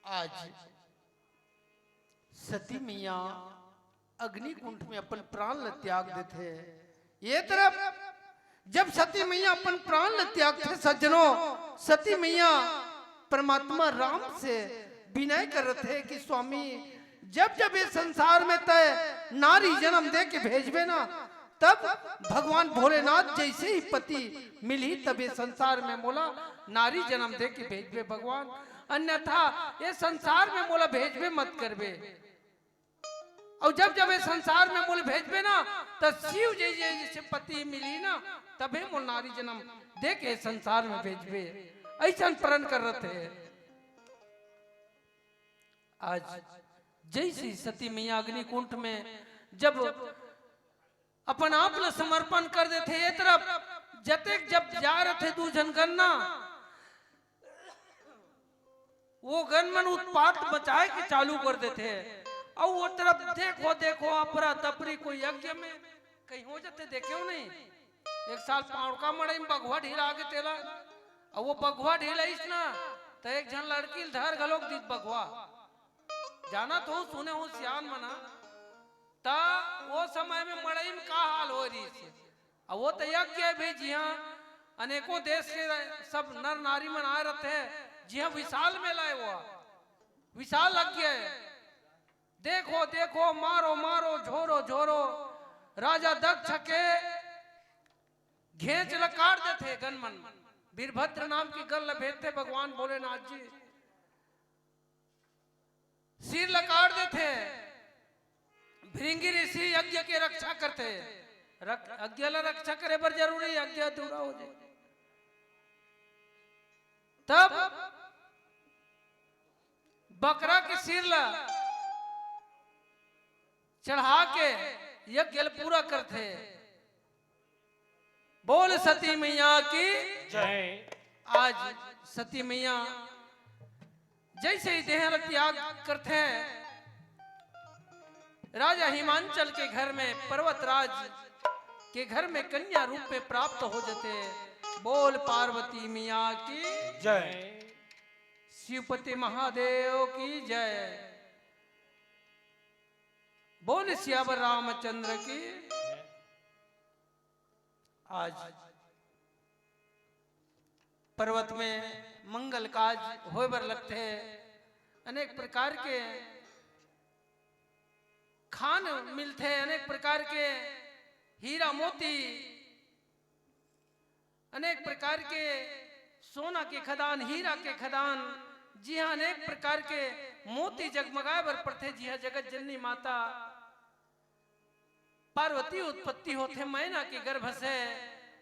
आज सती मैया अग्निकुंड में अपन प्राण ल त्याग देथे। ये तरफ जब सती मैया अपन प्राण ल त्यागथे, सज्जनों, सती मैया परमात्मा राम से विनय करत हे कि स्वामी, जब जब ये संसार में तय नारी जन्म दे के भेजबे ना, तब भगवान भोलेनाथ जैसे ही पति मिलही, तब ये संसार में मोला नारी जन्म दे के भेजबे भगवान, अन्यथा ये संसार में मोला भेजबे मत करबे। अउ जब जब ये संसार में मोला भेजबे ना, त शिव जैसे जैसे पति मिलही ना, तभे मोला नारी जन्म दे के संसार में भेजबे। अइसन प्रण करत हे। आज जैसे सती मैया अग्निकुंड में जब अपन आप ल समर्पण कर देथे, ये तरफ जतेक जब जा रथे दू झन गन ना, वो गन मन उत्पात मचाए के चालू कर देथे। अउ वो तरफ देखो, देखो, अफरा तफरी कोई यज्ञ में कहीं हो जाथे, देखे हो नहीं? एक साल पावड़का मड़ई में बघवा ढीला आगे तेला, अउ वो बघवा ढीला इस ना, त एक झन लड़की ल धर घलोक दीस बघवा। जानत हो, सुने हो सियान मना, त वो समय में मड़ई में का हाल हो रही थी। अब वो तो यज्ञ हे भाई, जिहाँ अनेकों देश के सब नर नारी मन आए रहते हैं, जिहाँ विशाल मेला है, वो विशाल यज्ञ है। देखो, देखो, मारो, मारो, झोरो, झोरो, राजा दक्ष के घेंच ल काट देथे गन मन। वीरभद्र नाम के गन ल भेजथे भगवान भोलेनाथ जी, सिर ल काट देथे। भृंगी ऋषि यज्ञ के रक्षा करथे। रक-, यज्ञ ल रक्षा करे बर जरूरी, यज्ञ अधूरा हो जाए। तब बकरा के सिर ल चढ़ा के यज्ञ ल पूरा करथे। बोल सती मैया की जय। आज सती मैया जैसे ही देह ल त्याग करथे, राजा हिमांचल के घर में पर्वतराज के घर में कन्या रूप में प्राप्त हो जाथे। बोल पार्वती मैया की जय। शिवपति महादेव की जय। बोल सियावर रामचंद्र की। आज पर्वत में मंगल काज होए बर लगथे, अनेक प्रकार के खान मिलथे, अनेक प्रकार के हीरा मोती, अनेक प्रकार के सोना के खदान, हीरा के खदान, जिहाँ अनेक प्रकार के मोती जगमगाए बर पड़थे, जिहाँ जगत जननी माता पार्वती उत्पत्ति होथे, मैना के गर्भ से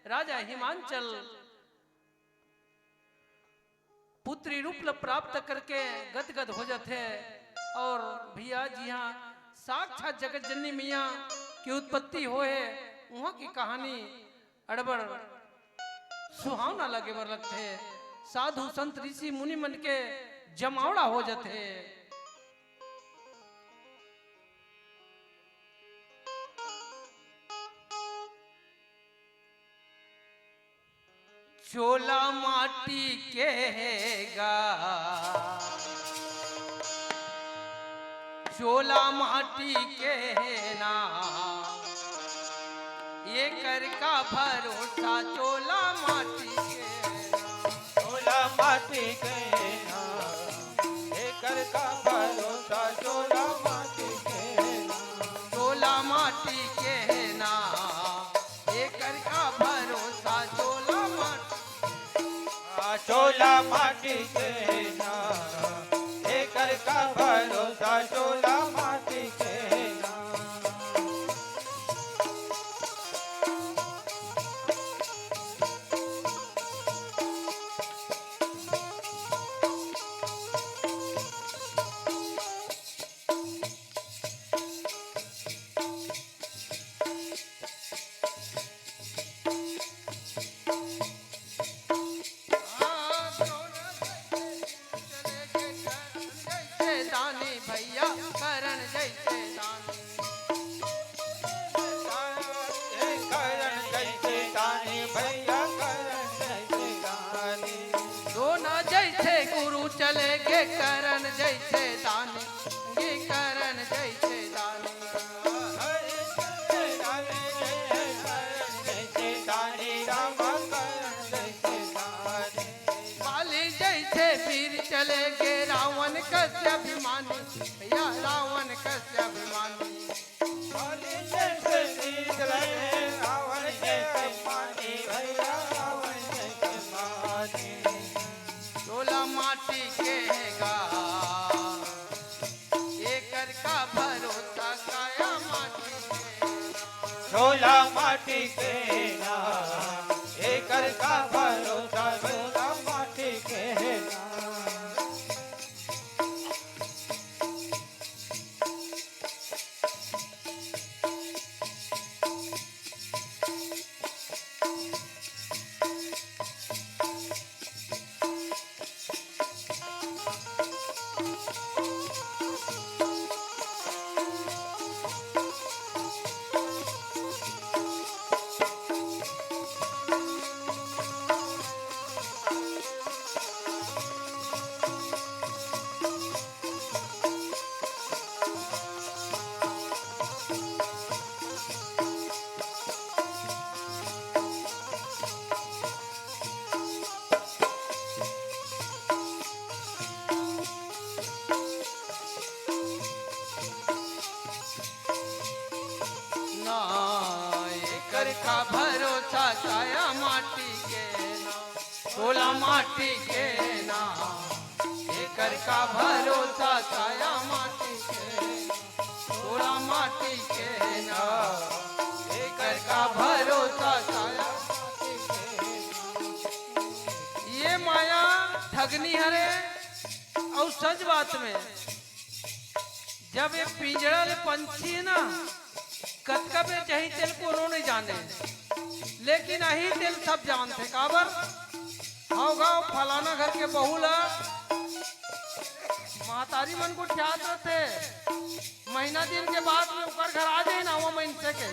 राजा हिमांचल पुत्री रूप ल प्राप्त करके गदगद हो जाथे। और भैया जी हाँ, साक्षात जगत जननी मैया की उत्पत्ति होए, उहाँ की कहानी अड़बड़ सुहावना लगे बर लगथे। साधु संत ऋषि मुनि मन के जमावड़ा हो जाथे। चोला माटी के हे गा, चोला माटी के हे ना, ये कर का भरोसा चोला माटी के हे ना। चोला माटी के हे ना, ये कर का भरोसा चोला माटी के हे ना। चोला माटी के हे ना, एकर का भरोसा चोला माटी। आ, चोला माटी के ना, एकर का भरोसा चोला माटी के ना। दानी भैया कर करण जैसे दानी, अंगीकरण जैसे दानी। बाली जैसे वीर चले गे रावण कस अभिमानी, या रावण कस अभिमानी। बाली जैसे वीर चले रावण के अभिमानी, भैया रावण के अभिमानी। चोला माटी के हे गा, एकर का भरोसा काया माटी के। चोला माटी के ना, एकर का भरोसा चोला माटी के ना। ना एकर का भरोसा काया माटी के ना, चोला माटी के ना। एकर का भरोसा काया माटी के ना, चोला माटी के ना। एकर का भरोसा काया माटी के ना। ये माया ठगनी हरे। अउ सच बात में, जब ये पिंजड़ा ले पंछी हे ना, कतका बेर जाही तेल कोनो नइ जाने, लेकिन आही तेल सब जानथे। काबर? हव गा, फलाना घर के बहू ला महतारी मन गोठियात रथे, महीना दिन के बाद में ओकर घर आ जाही ना, वो मइनसे के,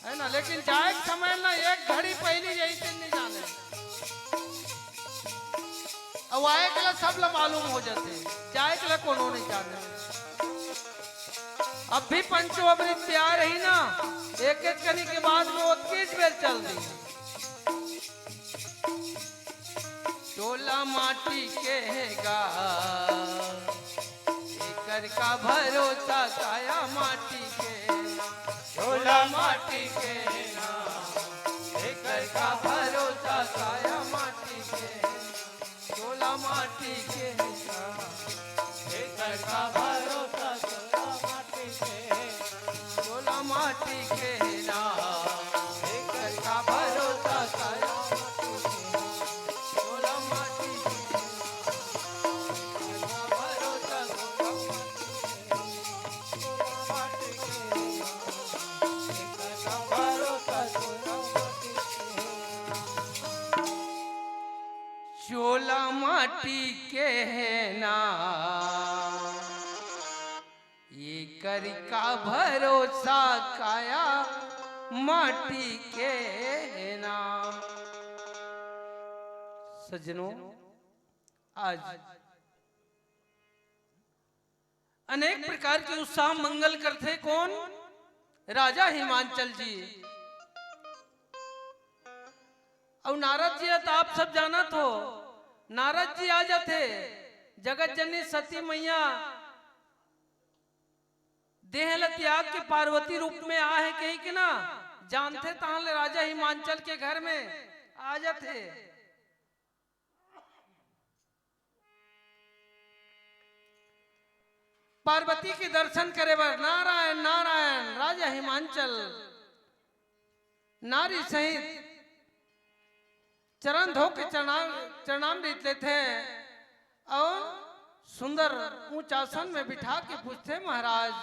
हे ना। लेकिन जाए के समय ना एक घड़ी पहिली जाही तेल नइ जाने। अउ आए के ला सब ला मालूम हो जाथे, जाए के ला कोनो नइ जाने। अब भी पंचो अमृत प्यार ही ना, एक एक कनी के बाद में ओतकेच बेर चल दी। चोला माटी के हे गा, एकर का भरोसा काया माटी के ना। चोला माटी के ना, एकर का भरोसा काया माटी के ना। चोला माटी के ना, एकर का भरोसा चोला माटी के ना। चोला माटी के ना, एकर का भरोसा चोला माटी के ना। चोला माटी के ना, एकर का भरोसा चोला माटी के ना। चोला माटी के ना, एकर का भरोसा चोला माटी के ना। चोला माटी के हे ना, एकर का भरोसा काया माटी के हे ना। सज्जनों, आज अनेक प्रकार के उत्साह मंगल करथे कोन? राजा हिमांचल जी। अउ नारद जी ह त आप सब जानत हो, नारद जी आ जाथे, जगत जननी सती मैया देह ल त्याग के पार्वती रूप में आ हे कहि के ना जानथे, तहां ले राजा हिमांचल के घर में आ जाथे। पार्वती के दर्शन करे बर नारायण नारायण राजा हिमांचल नारी सहित चरण धो के चरणा-, चरणामृत लेथे अउ सुंदर ऊंच आसन में बिठा के पूछथे, महाराज,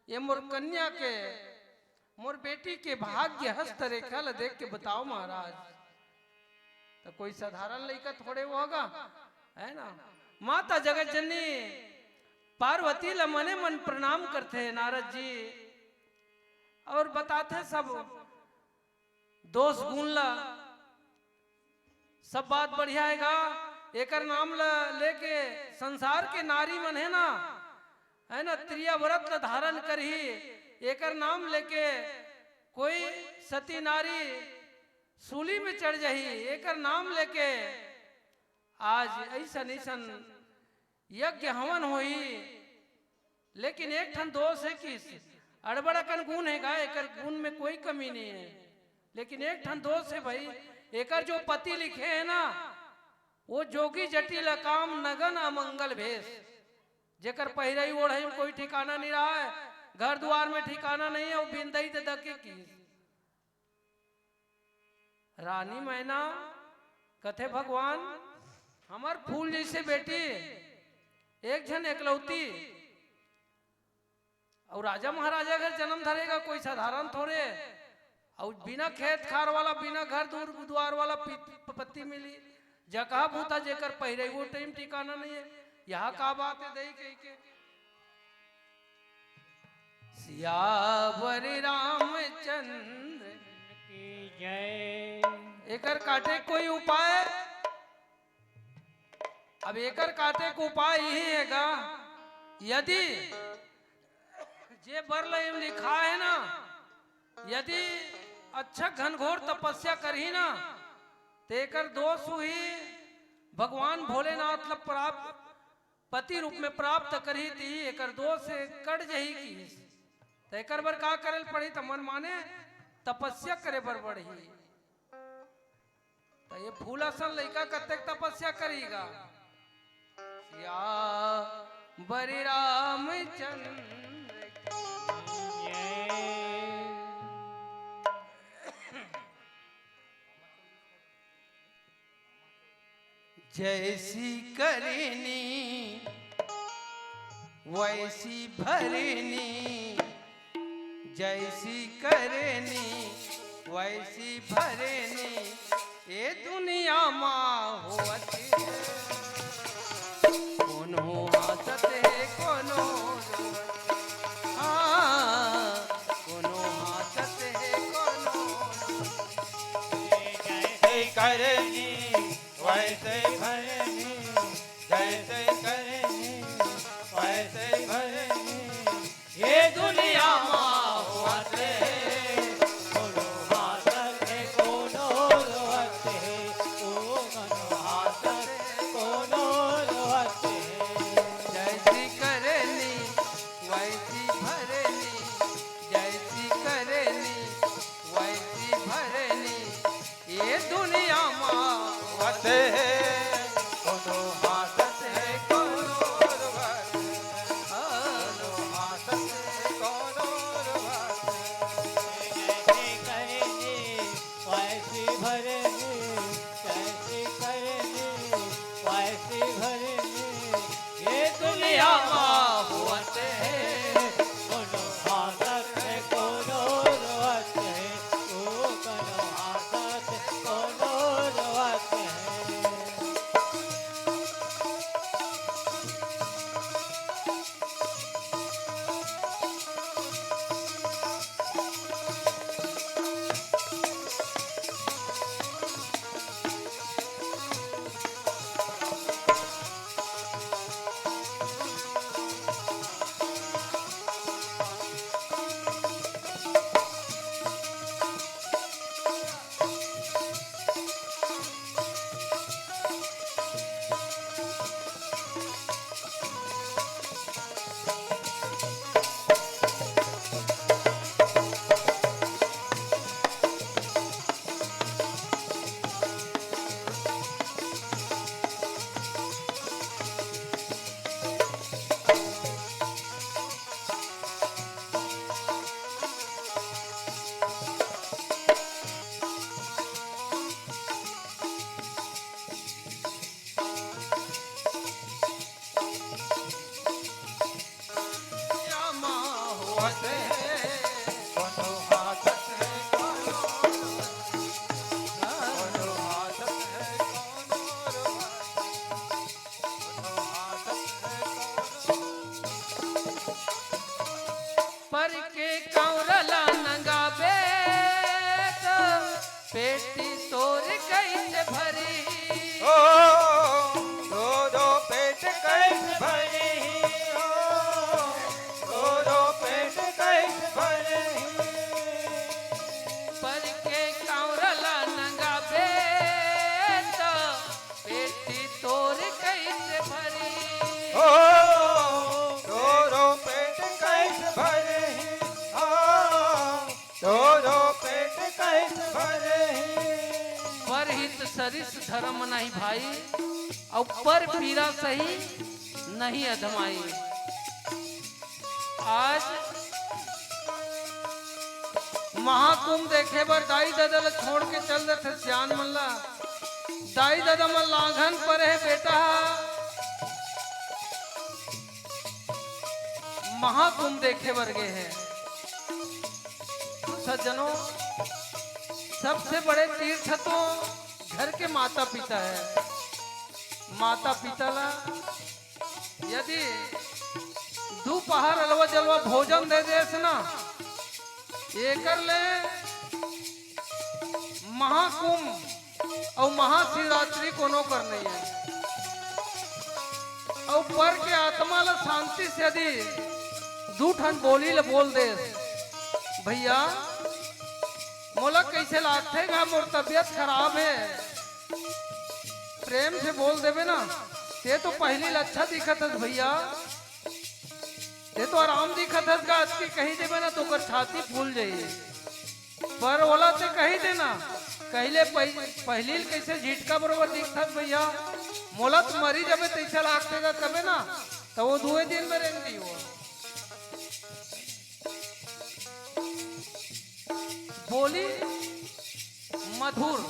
ये मोर कन्या के, मोर बेटी के भाग्य हस्त रेखा ल देख के बताओ महाराज। त कोई साधारण लइका थोड़े होगा, हे ना? माता जगत जननी पार्वती ल मने मन प्रणाम करथे नारद जी, अउ बताथे सब दोष गुण ला, सब बात बढ़िया हे गा। एकर नाम ल लेके संसार के नारी मन हे ना, है ना, त्रिया व्रत ल धारण करही, एकर नाम लेके कोई सती नारी सूली में चढ़ जाही, एकर नाम लेके आज ऐसन ऐसन यज्ञ हवन होही। लेकिन एक ठन दोष हे कि अड़बड़ अकन गुण हे गा, एकर गुण में कोई कमी नहीं है। लेकिन एक ठन दोष हे भाई, एकर जो पति लिखे हे ना, वो जोगी जटिल अकाम नगन अमंगल भेष। जेकर पहिरई ओढ़ई में कोई ठिकाना नहीं रहा है, घर दुआर में ठिकाना नहीं है, वो बिंदई दे दके की। रानी मैना कथे, भगवान, हमर फूल जैसे बेटी, एक झन एकलौती, अउ राजा महाराजा घर जन्म धरेगा, कोई साधारण थोड़े। अउ बिना खेत खार वाला, बिना घर दूर दुआर वाला पि-, प-, पति मिली। जकहा भूता जेकर पहिरे, वो टाइम ठिकाना नहीं है। यहाँ का बात है, दई कही के। सियावर रामचंद्र की जय। एकर काटे कोई उपाय? अब एकर काटे के उपाय यही हे गा, यदि जे बर ल एम लिखा हे ना, यदि अच्छा घनघोर तपस्या करही ना, त एकर दोष हुई, भगवान भोलेनाथ ल प्राप्त, पति रूप में प्राप्त करही, त एकर दोष कट जही की। त एकर बर का करे ल पड़ही? त मन माने तपस्या करे बर पड़ही। त ये फूल असन लइका कतेक तपस्या करही गा। सियावर रामचंद्र की जय। जैसी करनी वैसी भरनी, जैसी करनी वैसी भरनी, ए दुनिया मा होवत हे। कोनो हाँसत हे, कोनो रोवत हे। हाँ, कोनो हाँसत हे, कोनो रोवत हे। जैसे करनी वैसे भरनी, जैसे करनी वैसे भरनी, ये दुनिया मा होवत हे। कोनो हाँसत हे, कोनो रोवत हे, ओ कोनो हाँसत हे, कोनो रोवत हे। जैसी करनी वैसी भरनी, जैसी करनी वैसी भरनी, ये दुनिया मा होवत हे। कोनो हाँसत हे, कोनो रोवत हे, कोनो हाँसत हे, कोनो रोवत हे। जैसे करनी वैसी भरनी, जैसी करनी वैसी भरनी, ये दुनिया मा होवत हे। कोनो हाँसत हे, कोनो रोवत हे, ओ कोनो हाँसत हे, कोनो रोवत हे। पर के कौरला नंगाबे त पेटी तोर कइसे भरी? ओ सरिस धरम नहीं भाई, अउ पर पीरा सही नहीं अधमाई। आज महाकुंभ देखे बर दाई ददा ल छोड़ के चल देथे सियान मन ला। दाई ददा मन लांघन परे हे, बेटा ह महाकुंभ देखे बर गे हे। तो सज्जनों, सबसे बड़े तीर्थ तो घर के माता पिता हे। माता पिता ला यदि दू पहर अलवा जलवा भोजन दे देस ना, एकर ले महाकुंभ अउ महाशिवरात्रि कोनो कर नहीं हे। अउ पर के आत्मा ला शांति से यदि दू ठन बोली ला बोल देस, "भैया, मोला कइसे लागथे गा, मोर तबीयत खराब हे।" प्रेम से बोल देबे ना, "ते तो पहिली ला अच्छा दिखत हस भैया, ते तो आराम दिखत हस गा, अतकी कही देबे ना, तो ओकर छाती फूल जाही।" पर ओला ते कही देना, कहले पहि-, पहिली ल कइसे झिटका बरोबर दिखथस भैया, मोला त मरी जबे तइसे लागथे गा, तबे ना, त वो दुए दिन में रेंग दिही वो। बोली मधुर,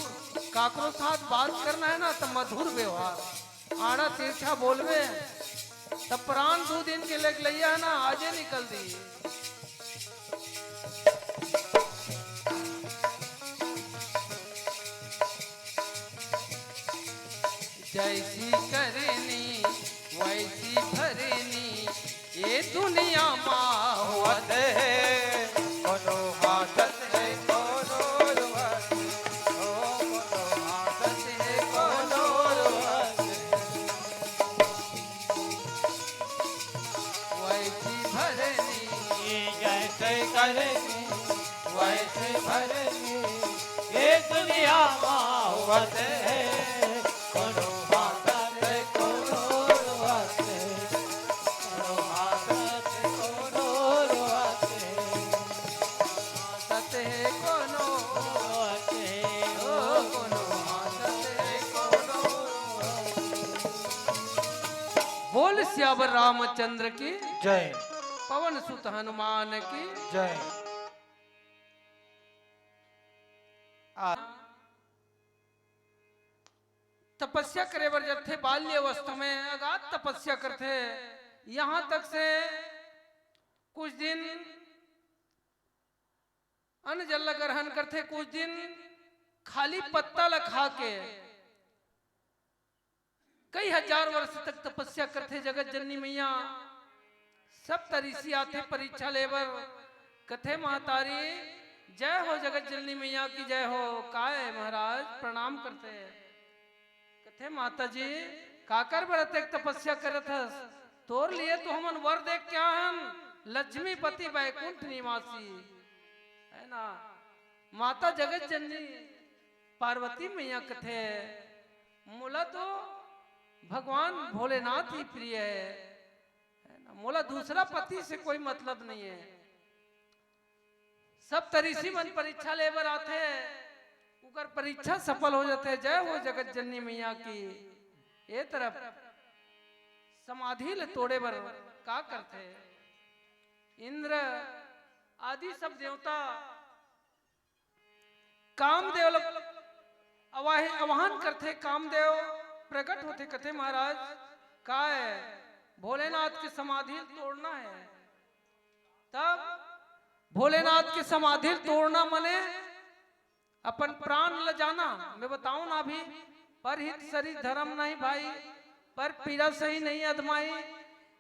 काकरो साथ बात करना हे ना, त मधुर व्यवहार। आड़ा तिरछा बोलबे, त प्राण दू दिन के लेके लइया हे ना, आजे निकल दिही। जैसी करनी वैसी भरनी, ये दुनिया मा होवत हे। कोनो हाँसत हे, कोनो रोवत हे, ओ, कोनो हाँसत हे, कोनो रोवत हे। वैसी भरनी, जैसे करनी, वैसे भरनी, ये दुनिया मा होवत हे। कोनो हाँसत हे, कोनो रोवत हे, कोनो हाँसत हे, कोनो रोवत हे। हाँसत हे कोनो, ओ कोनो हाँसत हे कोनो। बोल सियावर रामचंद्र की जय। पवन सुत हनुमान की जय। आ तपस्या करे बर जथे, बाल्य अवस्था में अगाध तपस्या करथे। यहाँ तक से कुछ दिन अन्न जल ला ग्रहण करथे, कुछ दिन खाली पत्ता ला खा के कई हजार वर्ष तक तपस्या करथे। जगत जननी मैया सप्त ऋषि आथे परीक्षा ले बर, कथे, "महतारी, जय हो जगत जननी मैया की जय हो।" "काय महाराज?" प्रणाम करथे। कथे, "माता जी, काकर बर अतेक तपस्या करत हस? तोर लिए तो हमन वर देख के आए हन, लक्ष्मीपति बैकुंठ निवासी।" हे ना, माता जगत जननी पार्वती मैया कथे, "मोला तो भगवान भोलेनाथ ही प्रिय हे, हे ना, मोला दूसरा पति से कोई मतलब नहीं हे।" सप्त ऋषि मन परीक्षा ले बर आथे, उकर परीक्षा सफल हो जाथे। जय हो जगत जननी मैया की। ए तरफ समाधि ले तोड़े बर का करथे? इंद्र आदि सब देवता कामदेव ल आवाह-, आह्वान करथे। कामदेव प्रकट होथे, कथे, "महाराज, काय भोलेनाथ के समाधि ल तोड़ना हे?" तब भोलेनाथ के समाधि ल तोड़ना मने अपन प्राण ल जाना। मैं बताऊं ना अभी, "परहित सरिस धरम नहीं भाई, पर पीरा सही नहीं अधमाई।"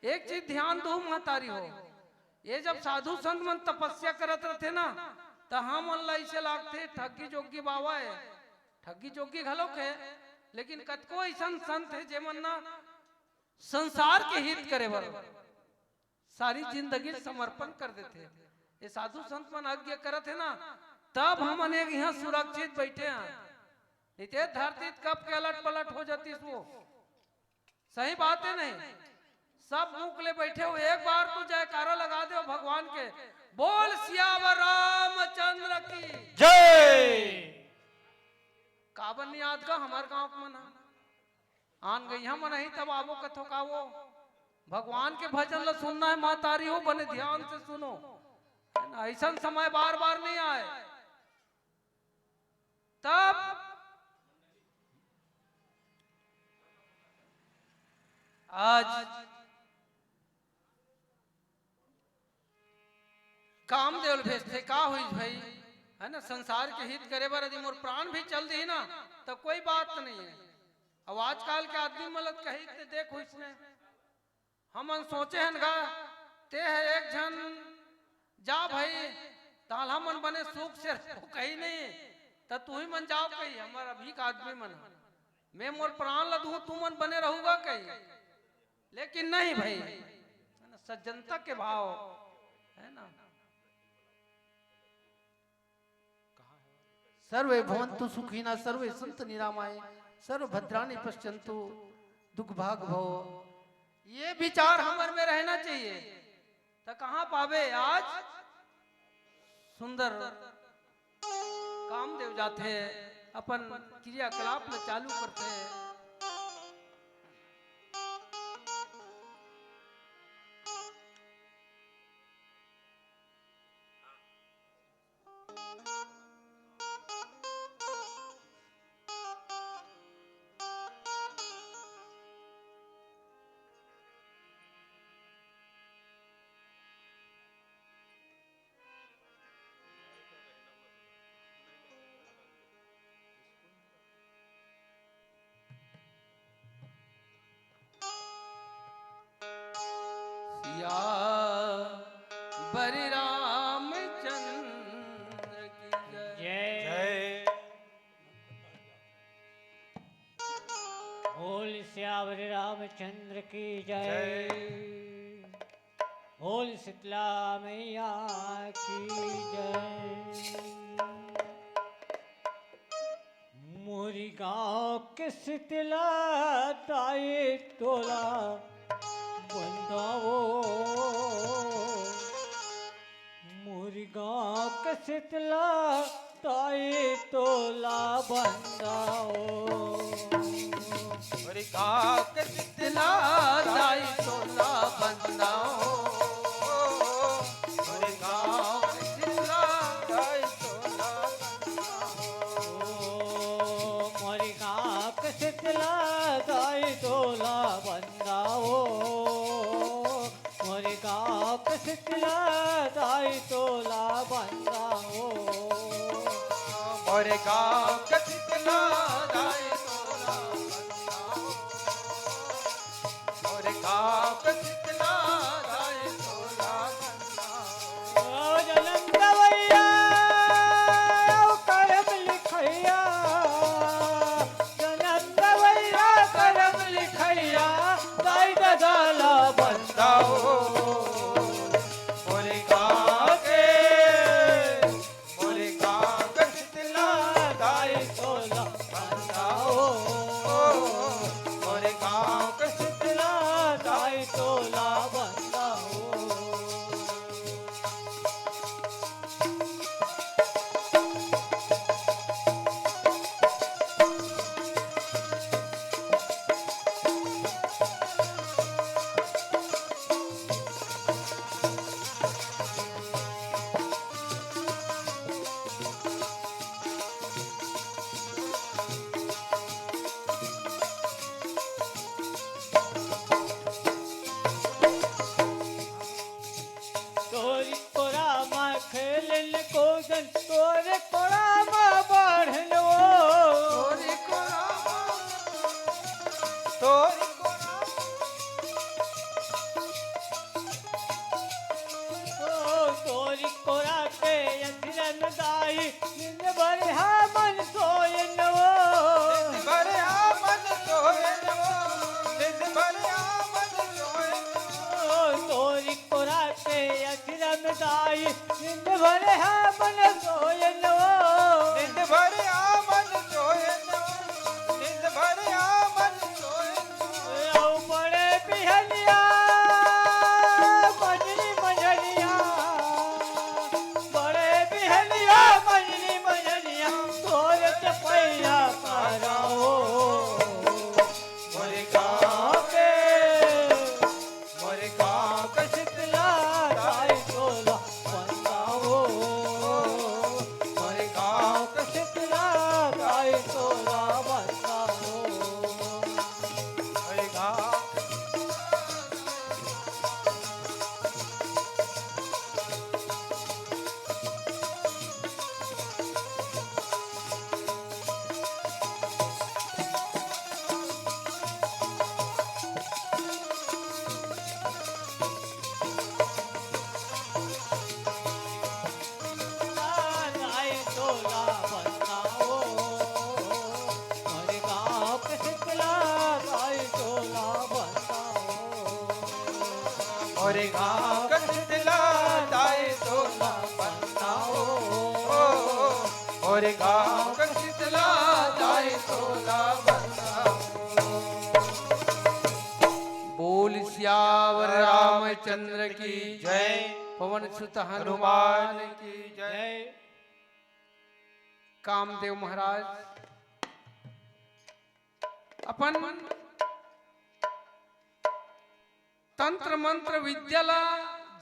एक चीज ध्यान दो महतारी हो, ये जब साधु संत मन तपस्या करत रथे ना, त हमन ला अइसे लागथे ठगी जोगी बाबा हे। ठगी जोगी घलोक हे, लेकिन कतको अइसन संत हे जेमन ना संसार के हित करे बर सारी जिंदगी समर्पण कर देथे। ये साधु संत मन आज्ञा करत हे ना, तब हमन एक यहाँ सुरक्षित बैठे हन, नहीं ते धरती कब के अलट पलट हो जातीस वो। सही बात हे नहीं? सब मुख ले बैठे हो, एक बार तो जयकारा लगा दो भगवान के, "बोल सियावर रामचंद्र की जय।" काबर नहीं आत गा हमर गांव के मन ह? आन गई हम नहीं तब आबो कथो का वो। भगवान के भजन ल सुनना है महतारी हो, बने ध्यान से सुनो। है ना? ऐसन समय बार बार नहीं आए। तब आज कामदेव ल भेजथे, का होइस भाई? है ना, संसार के हित करे बर यदि मोर प्राण भी चल दिही ना, त कोई बात नहीं है। अब आजकल के आदमी मन ल कही ते देख होइस ने, हमन सोचे हन गा, ते ह एक झन जा भाई, ताल हमन बने सुख से रहो कही नहीं, त तुही मन जाओ कही, हमर अभी का आदमी मन ह। मैं मोर प्राण ल दूं, तुमन बने रहू गा कही। लेकिन नहीं भाई, है ना, सज्जनता के भाव, है ना। सर्वे भवन्तु सुखिनः, सर्वे सन्तु निरामयाः, सर्वे भद्राणि पश्यन्तु, दुख भाग भव। ये विचार हमर में रहना चाहिए। त कहाँ पाबे आज? सुंदर कामदेव जाथे, अपन क्रियाकलाप ल चालू करथे। सियावर रामचंद्र की जय। जय। जय। बोल सियावर रामचंद्र की जय। जय। बोल शीतला मैया की जय। मोरी गांव के शीतला दाई तोला बंदाओ। मोरी गांव के शीतला दाई तोला बंदाओ। मोरी गांव के शीतला दाई तोला बंदाओ। मोरी गांव के शीतला दाई तोला बंदाओ। मोरी गांव के शीतला दाई तोला बंदाओ। मोरे गांव के शीतला दाई तोला बंदाओ। मोरे गांव के शीतला दाई तोला बंदाओ। मोरे गांव के शीतला दाई तोला बंदाओ। ओ जनम गवैया, ओ करम लिखैया, जनम गवैया करम लिखैया, दाई ददा ला बंदाओ। मोरे गांव के, मोरे गांव के शीतला दाई तोला बंदाओ। मोरे गांव के शीतला दाई तोला बंदाओ। तोरी कोरा मा खेलन कोदन, तोरे कोरा मा बाढ़न वो। तोरी कोरा मा, तोरी कोरा, ओ तोरी कोरा के अखिरन दाई, निंद भर हा मन सोयन वो। निंद भर हा मन सोयन वो। निंद भर हा मन सोयन वो। ओ तोरी कोरा के अखिरन दाई, निंद भर हा मन सोयन वो। निंद भर हा मन सोयन वो। निंद भर हा मन सोयन वो। ओ बड़े बिहनिया, मंझनी मंझनिया। बड़े बिहनिया, मंझनी मंझनिया, तोरे चपैया पा और गाँव का शीतला जाए तोला बनना हो, और गाँव का शीतला जाए तोला बनना हो। बोल सियावर रामचंद्र की जय, पवन सुत हनुमान की जय। कामदेव महाराज अपन तंत्र मंत्र विद्या ला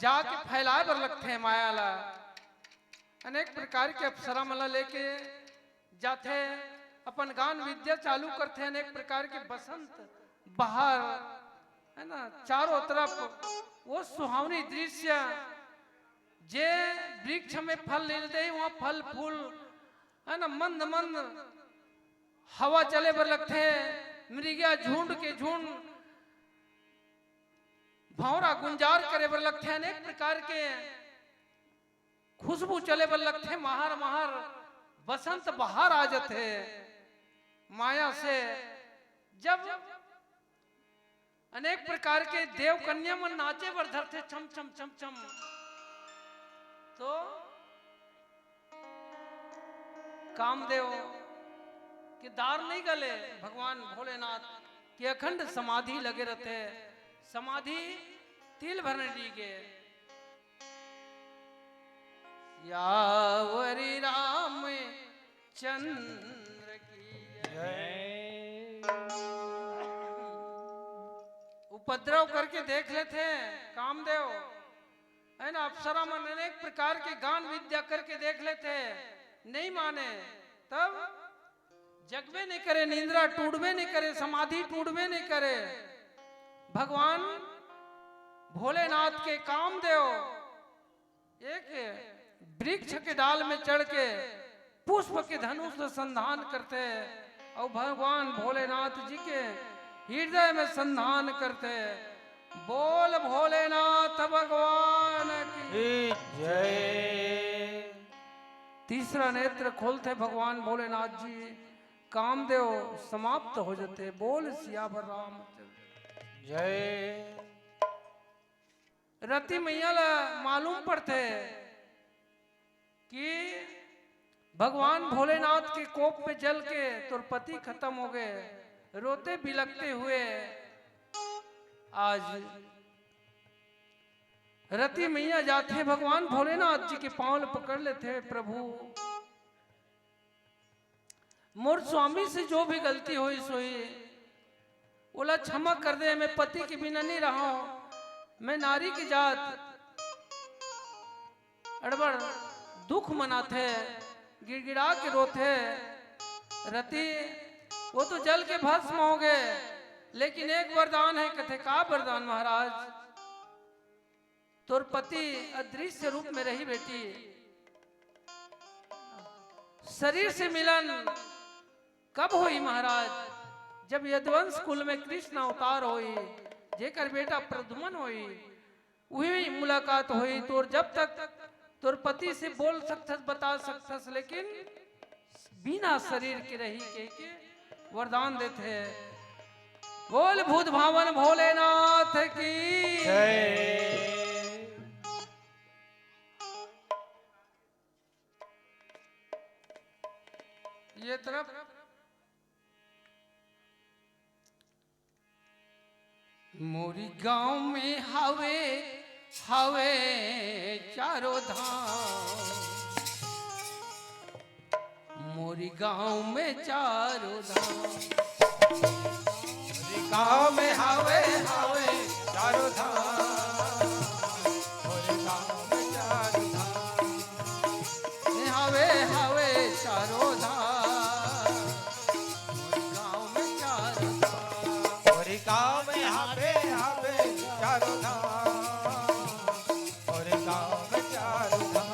जाके फैलाए बर लगथे, माया ला। अनेक प्रकार के अप्सरा मन ला लेके जाथे, अपन गान विद्या चालू करथे। अनेक प्रकार के बसंत बहार, है ना, चारों तरफ वो सुहावनी दृश्य, जे वृक्ष में फल ले लेते हैं, वहाँ फल फूल, है ना, मंद मंद हवा चले बर लगथे, मृगिया झुंड के झुंड भौंरा गुंजार करे बर लगथे, अनेक प्रकार के खुशबू चले बर लगथे, महर महर बसंत बहार आ जथे। माया से जब अनेक प्रकार के देव कन्या मन नाचे बर धरथे, छम छम छम छम, तो कामदेव के दार नहीं गले, भगवान भोलेनाथ के अखंड समाधि लगे रहथे। समाधि तिल भर नहीं गे। सियावरी रामचंद्र की जय। उपद्रव करके देख लेथे कामदेव, है ना, अप्सरा मन अनेक प्रकार के गान विद्या करके देख लेथे, नहीं माने, तब जगबे नहीं करे, निंद्रा टूटबे नहीं करे, समाधि टूटबे नहीं करे। भगवान भोलेनाथ के कामदेव एक वृक्ष के डाल में चढ़ के पुष्प के धनुष से संधान करथे, और भगवान भोलेनाथ जी के हृदय में संधान करथे। बोल भोलेनाथ भगवान की जय। तीसरा नेत्र खोलथे भगवान भोलेनाथ जी, कामदेव समाप्त हो जाथे। बोल सियावर रामचंद्र जय। रति मैया ला मालूम पड़थे कि भगवान भोलेनाथ के कोप में जल के तोर पति खत्म हो गए, रोते बिलखते हुए आज रति मैया जाथे, भगवान भोलेनाथ जी के पाँव ल पकड़ लेथे, प्रभु मोर स्वामी से जो भी गलती होइस होही, ओला क्षमा कर दे। मैं पति के बिना नहीं रहंव, मैं नारी के जात। अड़बड़ दुख मनाथे, गिड़गिड़ा के रोथे। रति वो तो जल के भस्म हो गए, लेकिन एक वरदान है। कथे, का वरदान महाराज? तोर पति अदृश्य रूप में रही बेटी, शरीर से मिलन कब होई महाराज? जब यदुवंश कुल में कृष्ण अवतार होई, जेकर बेटा प्रद्युमन होई, उही मुलाकात होई। तोर जब तक तोर पति से बोल सकथस, बता सकथस, लेकिन बिना शरीर के रही के, के वरदान देथे। बोल भूत भावन भोलेनाथ की जय। ये तरफ मोरी गांव में हावे, हावे चारों धाम। मोरी गांव में चारों धाम। मोरी गांव में हावे, हावे चारों धाम। मोरी गांव में चारों धाम। ए हावे, हावे चारों धाम। मोरी गांव में चारों धाम। मोरी गांव में हावे, हावे चारों धाम। मोरी गांव में चारों धाम।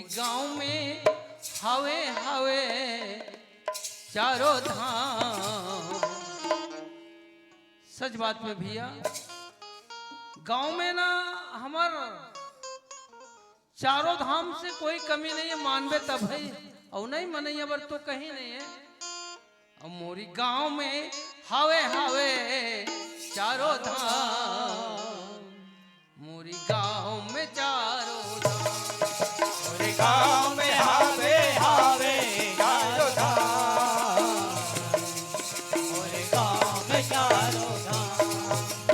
गांव में हावे हावे चारों धाम। सच बात में भैया, गांव में ना हमर चारों धाम से कोई कमी नहीं है, मानबे तब है, और नहीं मनैया बर तो कहीं नहीं है। और मोरी गांव में हावे हावे चारों धाम, मोरी गांव में चारों धाम। मोरे गांव में हावे हावे चारों धाम। मोरे गांव में चारों धाम।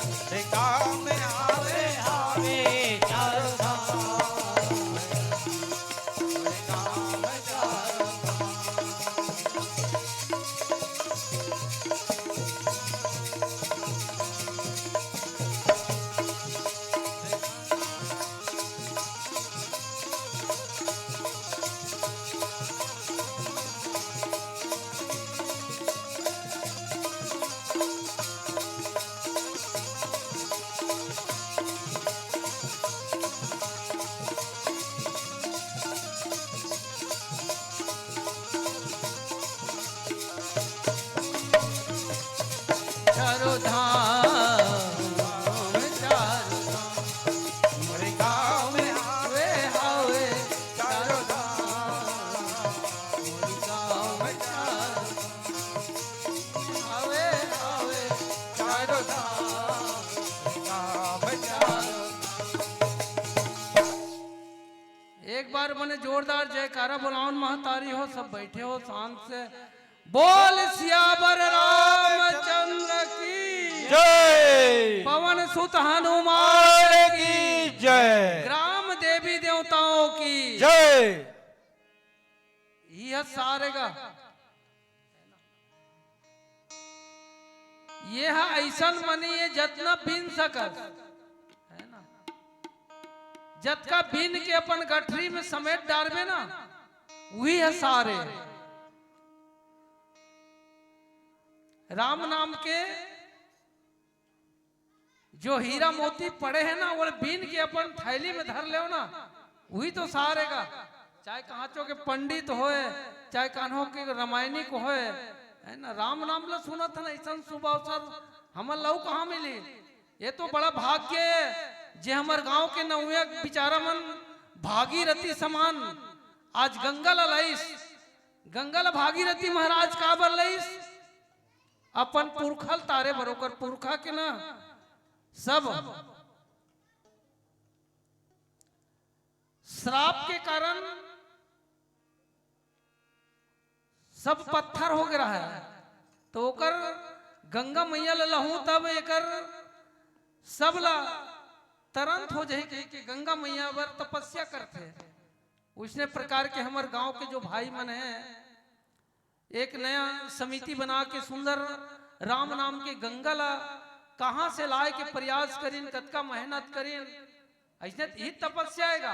मोरे गांव में हावे हावे चारों धाम। मोरे गांव में चारों धाम। चारों धाम, चारों धाम, मोरे गांव में हावे हावे चारों धाम, मोरे गांव में चारों धाम, हावे हावे चारों धाम, गांव में चारों धाम। एक बार मने जोरदार जयकारा बोलावन महतारी हो, सब बैठे हो शांत से। बोल सियावर रामचंद्र की जय। पवन सुत हनुमान की जय। ग्राम देवी देवताओं की जय। ये सारे का ये ह अइसन मनी हे, जतना बीन सकस, है ना? जतका बीन के अपन गठरी में समेट डारबे ना, उही ह सारे। राम नाम के जो हीरा मोती पड़े हे ना, वो बीन के अपन थैली में धर लेव ना, उही तो सारे का। चाहे कांचो के पंडित होय, चाहे कान्हो के रामायणिक होय, है ना, राम नाम ल सुनत हन, अइसन शुभ अवसर हमन लहू कहाँ मिली? ये तो बड़ा भाग्य हे, जे हमर गांव के नवयुवक बिचारा मन भागीरथी समान आज गंगा ल लइस। गंगा ल भागीरथी महाराज काबर लइस? अपन पुरखा ल तारे बर, ओकर पुरखा के ना सब श्राप के कारण सब पत्थर हो गे रहय, तो ओकर गंगा मैया ल लहूं तब एकर सब ला तरंत हो जाही कहिके गंगा मैया बर तपस्या करथे। उसने प्रकार के हमर गांव के जो भाई मन हे, एक नया समिति बना के सुंदर राम नाम के गंगा ला कहां से लाय के प्रयास करिन, कतका मेहनत करिन, अइसने ही तपस्या हे गा।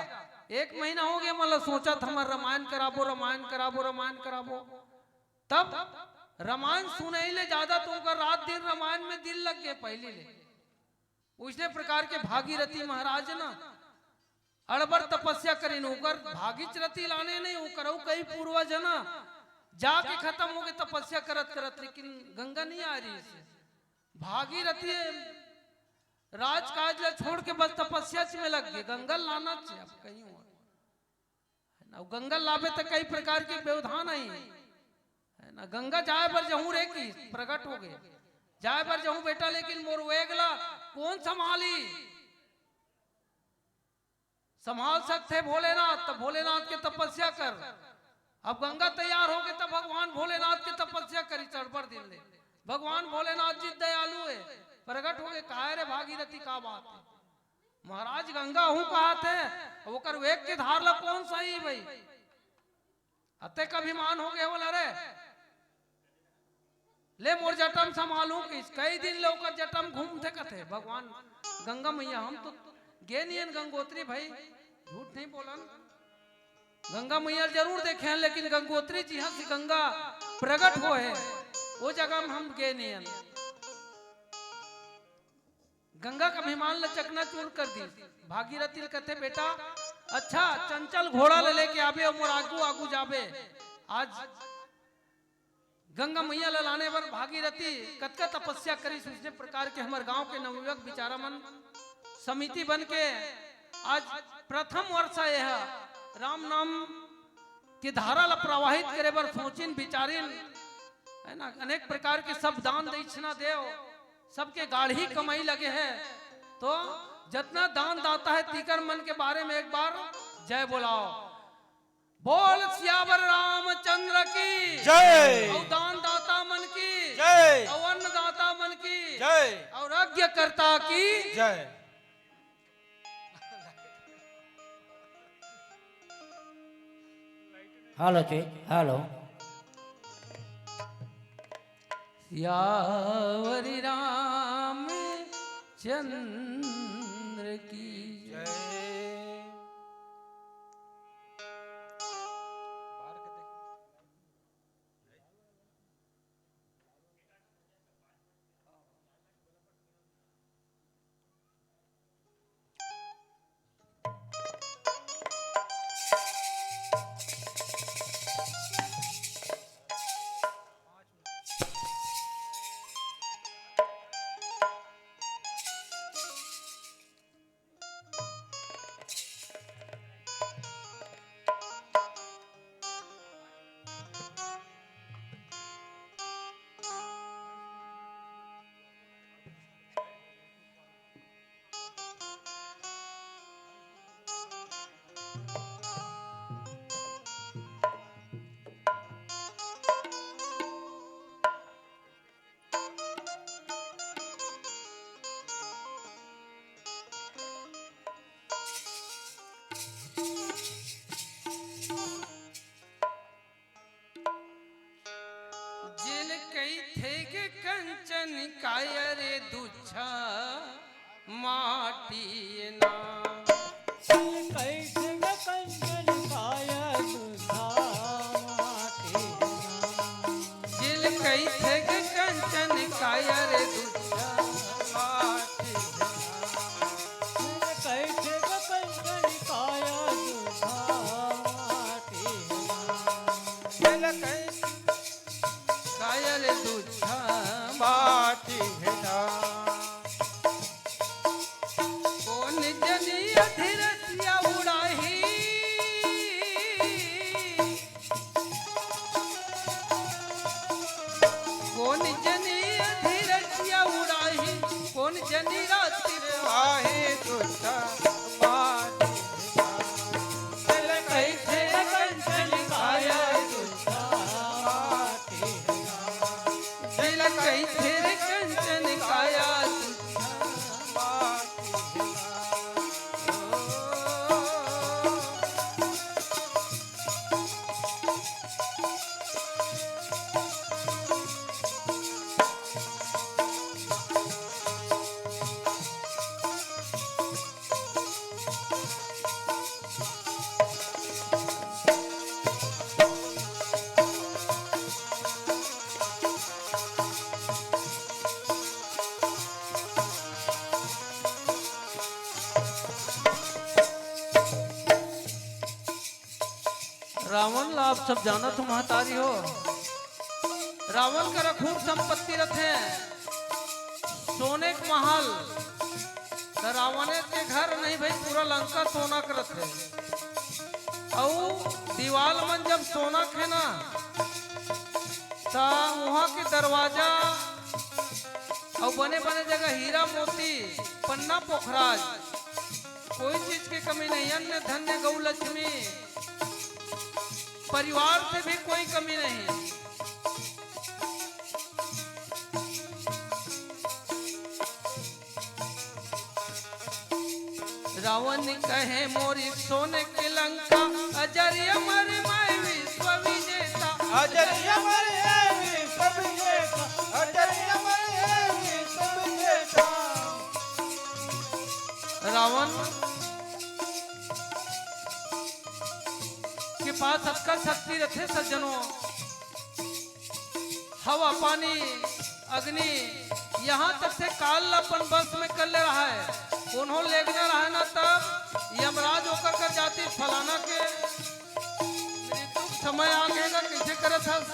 एक महीना हो गे, मतलब सोचत हमर रामायण कराबो, रामायण कराबो, रामायण कराबो। तब रामायण सुनई ले जादा तो ओकर रात दिन रामायण में दिल लग गे पहिली ले। उसने प्रकार के भागीरथी महाराज ना अड़बड़ तपस्या करिन, ओकर भागीरथी लाने नहीं, ओकर अउ कई पूर्वज ना जाके खतम हो गे तपस्या करत करत, लेकिन गंगा नहीं आ रही से। भागीरथी राजकाज ला छोड़ के बस तपस्या में लग गे, गंगा लाना चाहिए अब कहीं और। है ना, गंगा लाबे त कई प्रकार के व्यवधान आई, है ना, गंगा जाय बर जहूं रे कि प्रगट हो गे, जाय बर जहूं बेटा, लेकिन मोर वेग ला कौन संभाली? संभाल सकथे भोलेनाथ, त भोलेनाथ के तपस्या कर। अब गंगा तैयार हो गे, त भगवान भोलेनाथ के तपस्या करी चढ़बड़ दिन ले। भगवान भोलेनाथ जी दयालु हे, प्रगट हो गे, कहे रे भागीरथी का बात हे? महाराज गंगा हूं कहाथे, ओकर वेग के धार ला कौन सही भाई? अतेक अभिमान हो गे बोला रे, ले मोर जटम संभालू कि कई दिन ले ओकर जटम घूमथे कथे भगवान गंगा मैया। हम तो गे नियन गंगोत्री भाई, झूठ नहीं बोलन, गंगा मैया जरूर देखे हैं, लेकिन गंगोत्री जी हां से गंगा प्रगट हो हे, वो जगह में हम गे नियन। गंगा का अभिमान ल चकनाचूर कर दी। भागीरथी ल कथे, बेटा, अच्छा, चंचल घोड़ा ले लेके आबे अउ मोर आगू आगू जाबे। आज गंगा मैया ला लाने बर भागीरथी कतका तपस्या करिस, उसने प्रकार के हमर गांव के नवयुवक बिचारा मन समिति बन के आज प्रथम वर्ष आए ह राम नाम के धारा ला प्रवाहित करे बर सोचिन बिचारिन, है ना, अनेक प्रकार के सब दान दक्षिणा देव, सबके गाढ़ी कमाई लगे है। तो जतना दान दाता है तीकर मन के बारे में एक बार जय बोलाओ। बोल सियावर रामचंद्र की जय। और दान दाता मन की जय। और अन्नदाता मन की जय। और यज्ञकर्ता की जय। हेलो जी, हेलो। सियावर रामचंद्र की जय। जेल कहिथे के कंचन काया रे दुछा माटी ना। जेल कहिथे के कंचन काया दुछा माटी ना। जेल कहिथे के कंचन काया रे दुछा माटी ना। जेल कहिथे के कंचन काया दुछा माटी ना। जेल कहिथे काया ले दुछा माटी हे ना। कोन जनी अधरतिया उड़ाही, कोन जनी अधरतिया उड़ाही, कोन जनी राति रे आहे दुछा माटी हे ना। जेल कहिथे कंचन काया दुछा माटी हे ना। जेल कहिथे रे कंचन काया दुछा माटी हे ना। रावण ला आप सब जानत हो महतारी हो। रावण करा खूब संपत्ति रथे, सोने के महल। त रावणे के घर नहीं भाई, पूरा लंका सोना के रथे। अउ दीवाल मन जब सोना के हे ना, त उहाँ के दरवाजा अउ बने बने जगह हीरा मोती, पन्ना पोखराज, कोई चीज के कमी नहीं। अन्न धन्य गौ लक्ष्मी, परिवार से भी कोई कमी नहीं। रावण कहे मोरी सोने के लंका, अजर अमर मैं विश्व विजेता। अजर अमर है विश्व विजेता, अजर अमर है विश्व विजेता। रावण के पास अतका शक्ति रथे सज्जनों, हवा, पानी, अग्नि, यहाँ तक से काल ला अपन बस में कर ले रहा है। कोनो लेगना रहा ना, तब यमराज ओकर कर जातिस, फलाना के मृत्यु के समय आ गे गा, कइसे करत हस?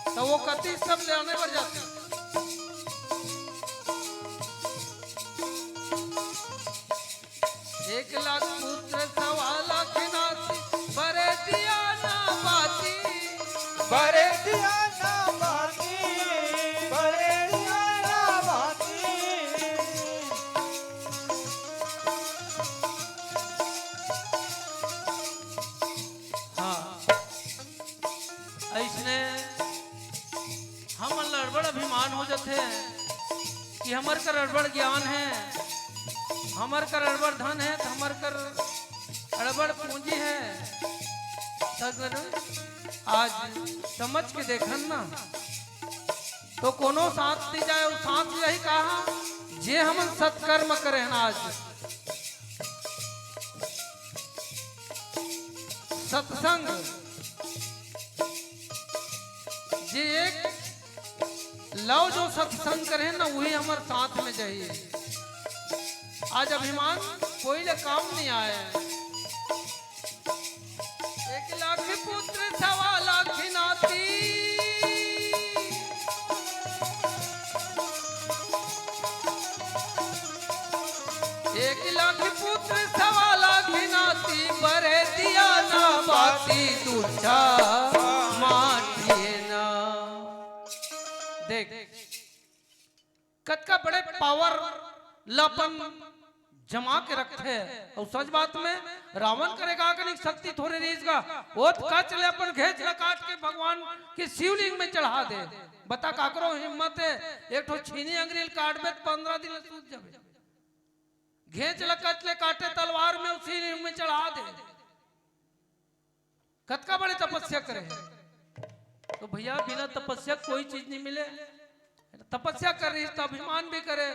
त वो कतिस, सब ले आने बर जातिस। एक लाख पुत्र सवा लाख नाती, बरे दिया ना बाती। बरे दिया ना बाती, बरे दिया ना बाती। हाँ, अइसने हमन ला अड़बड़ अभिमान हो जथे कि हमर कर अड़बड़ ज्ञान हे, हमर कर अड़बड़ धन हे, त हमर कर अड़बड़ पूंजी हे। सगरो आज समझ के देखन ना, तो कोनो साथ नइ जाय, अउ साथ जाही कहाँ? जे हमन सत्कर्म करे हन आज। सत्संग, जे एक लव जो सत्संग करे ना, वही हमर साथ में जाही। आज अभिमान कोई ले काम नइ आय। एक लाख पुत्र सवा लाख नाती, एक लाख पुत्र सवा लाख नाती, बरे दिया ना बाती, दूछा माटिए ना। देख, कतका बड़े पावर ल अपन जमा के रखथे। अउ सच बात में रावण करे गा कनिक शक्ति थोरे रहिस गा, ओत कच ले अपन घेंच ल काट के भगवान के शिवलिंग में चढ़ा दे। बता काकरो हिम्मत हे, एक ठो छीनी अंगरी ल काटबे त पंद्रह दिन ल सूज जाबे। घेंच ल कच ले काटे तलवार में, अउ शिवलिंग में चढ़ा दे। कतका बड़े तपस्या करे हे। तो भैया, बिना तपस्या कोई चीज नइ मिले। तपस्या करे रहिस त अभिमान भी करे।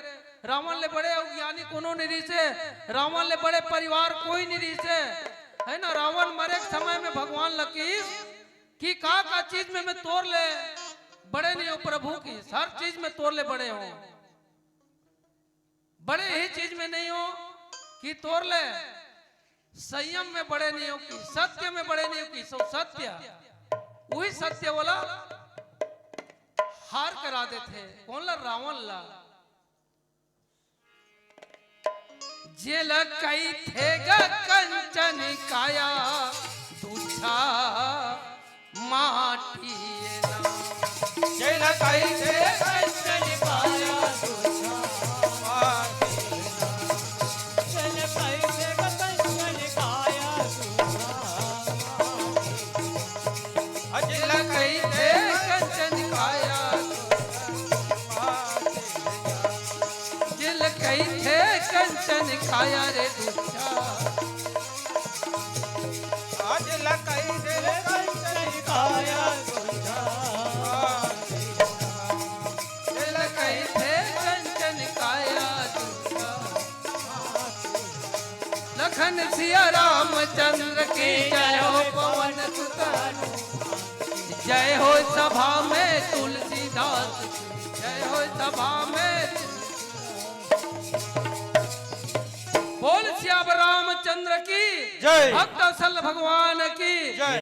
रावण ले बड़े अउ ज्ञानी कोनो नइ रहिस हे, रावण ले बड़े परिवार कोई नइ रहिस हे, हे ना? रावण मरे के समय में भगवान ल किहिस कि का का चीज में मैं तोर ले बड़े नइ हों प्रभु, किहिस हर चीज में तोर ले बड़े हों। बड़े इही चीज में नइ हों कि तोर ले संयम में बड़े नइ हों, कि सत्य में बड़े नइ हों, कि सो सत्य, उही सत्य ओला हार करा देथे। कोन ला? रावण ला। जेला कहिथे ग कंचन काया, दूछा माटी ए ना। जेला कहिथे कंचन काया, दूछा माटी ए ना। जेला कहिथे कंचन काया, दूछा माटी ए ना। जेला कहिथे कंचन काया, दूछा माटी ए ना। जेला कहिथे कंचन काया रे दूछा। आज लकाई दे कंचन काया दूछा। लकाई दे कंचन काया दूछा। लखन सिया रामचंद्र की जय हो पवन सुत हनुमान। जय हो सभा में तुलसीदास की, जय हो सभा में। बोल सियावर रामचंद्र की जय। भक्त असल भगवान की जय।